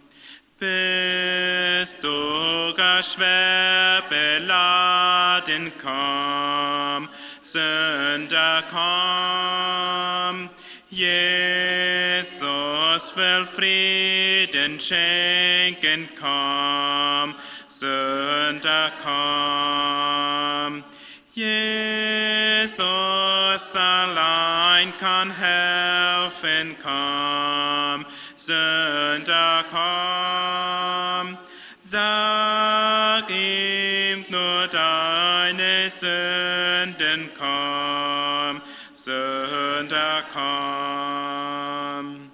Bist du gar schwer beladen, komm, Sünder, komm. Jesus will Frieden schenken, komm, Sünder, komm. Jesus allein kann helfen, komm, Sünder, komm. Sag ihm nur deine Sünden, komm, Sünder, komm.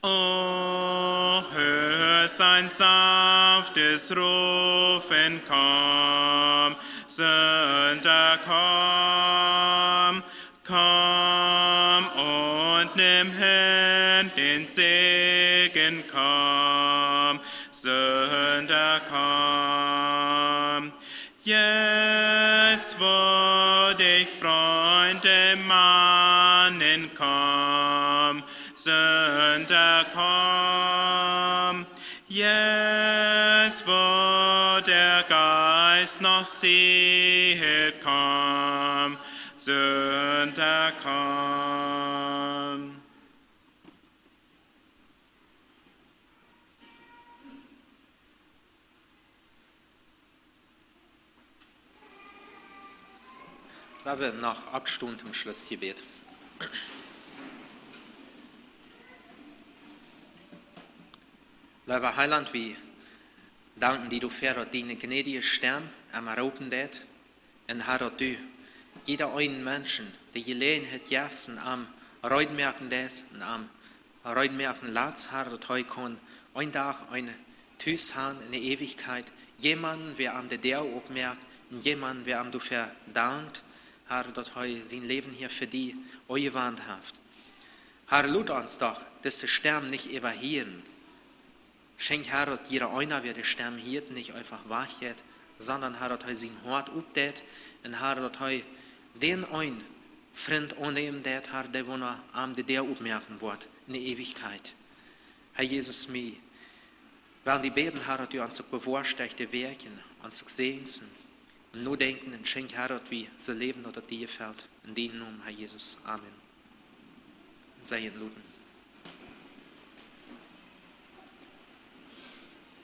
O, hör sein sanftes Rufen, komm, Sünder, komm. Komm und nimm hin den Segen, komm, Sünder, komm. Jetzt, wo dich Freunde mahnen, komm, Sünder, komm. Jetzt, wo der Geist noch ziehet, komm, Sünder, komm. Lot wie noch oppstonen toom Schlussjebäd. Leewa Heiland, wie danken die doafäa, daut diene jnädje Stemm am roopen deit. Un Herr, daut du jieda eenen Menschen de Jeläajenheit jefst un am reed moaken deist un am reed moaken latst, Herr, daut hee kaun een Dach een Tus han enne Eewichkjeit. Jemaunt, wäa am de Däa oppmoakt, un jemaunt, wäa am doafäa dankt, Herr, daut hee sien Läwen hia fa die aunjewant haft. Herr, lot ons doch dise Stemm nich äwahieren. Schenkj, Herr, daut jieda eena, wäa de Stemm hieet, nich eefach wajchjeit, sonda, Herr, daut hee sien Hoat opdeit un, Herr, daut hee dän eenen Frint aunnämen deit, Herr, dee woa am de Däa oppmoaken woat enne Eewichkjeit. Herr Jesus, wie wellen die bäden, Herr, daut du ons uk bewoascht derch de Wäakj, ons uk säajenst em Nodenkjen, un schenkj, Herr, daut wie soo läwen, daut et die jefelt. En dienen Nomen, Herr Jesus. Amen. Säajen loten.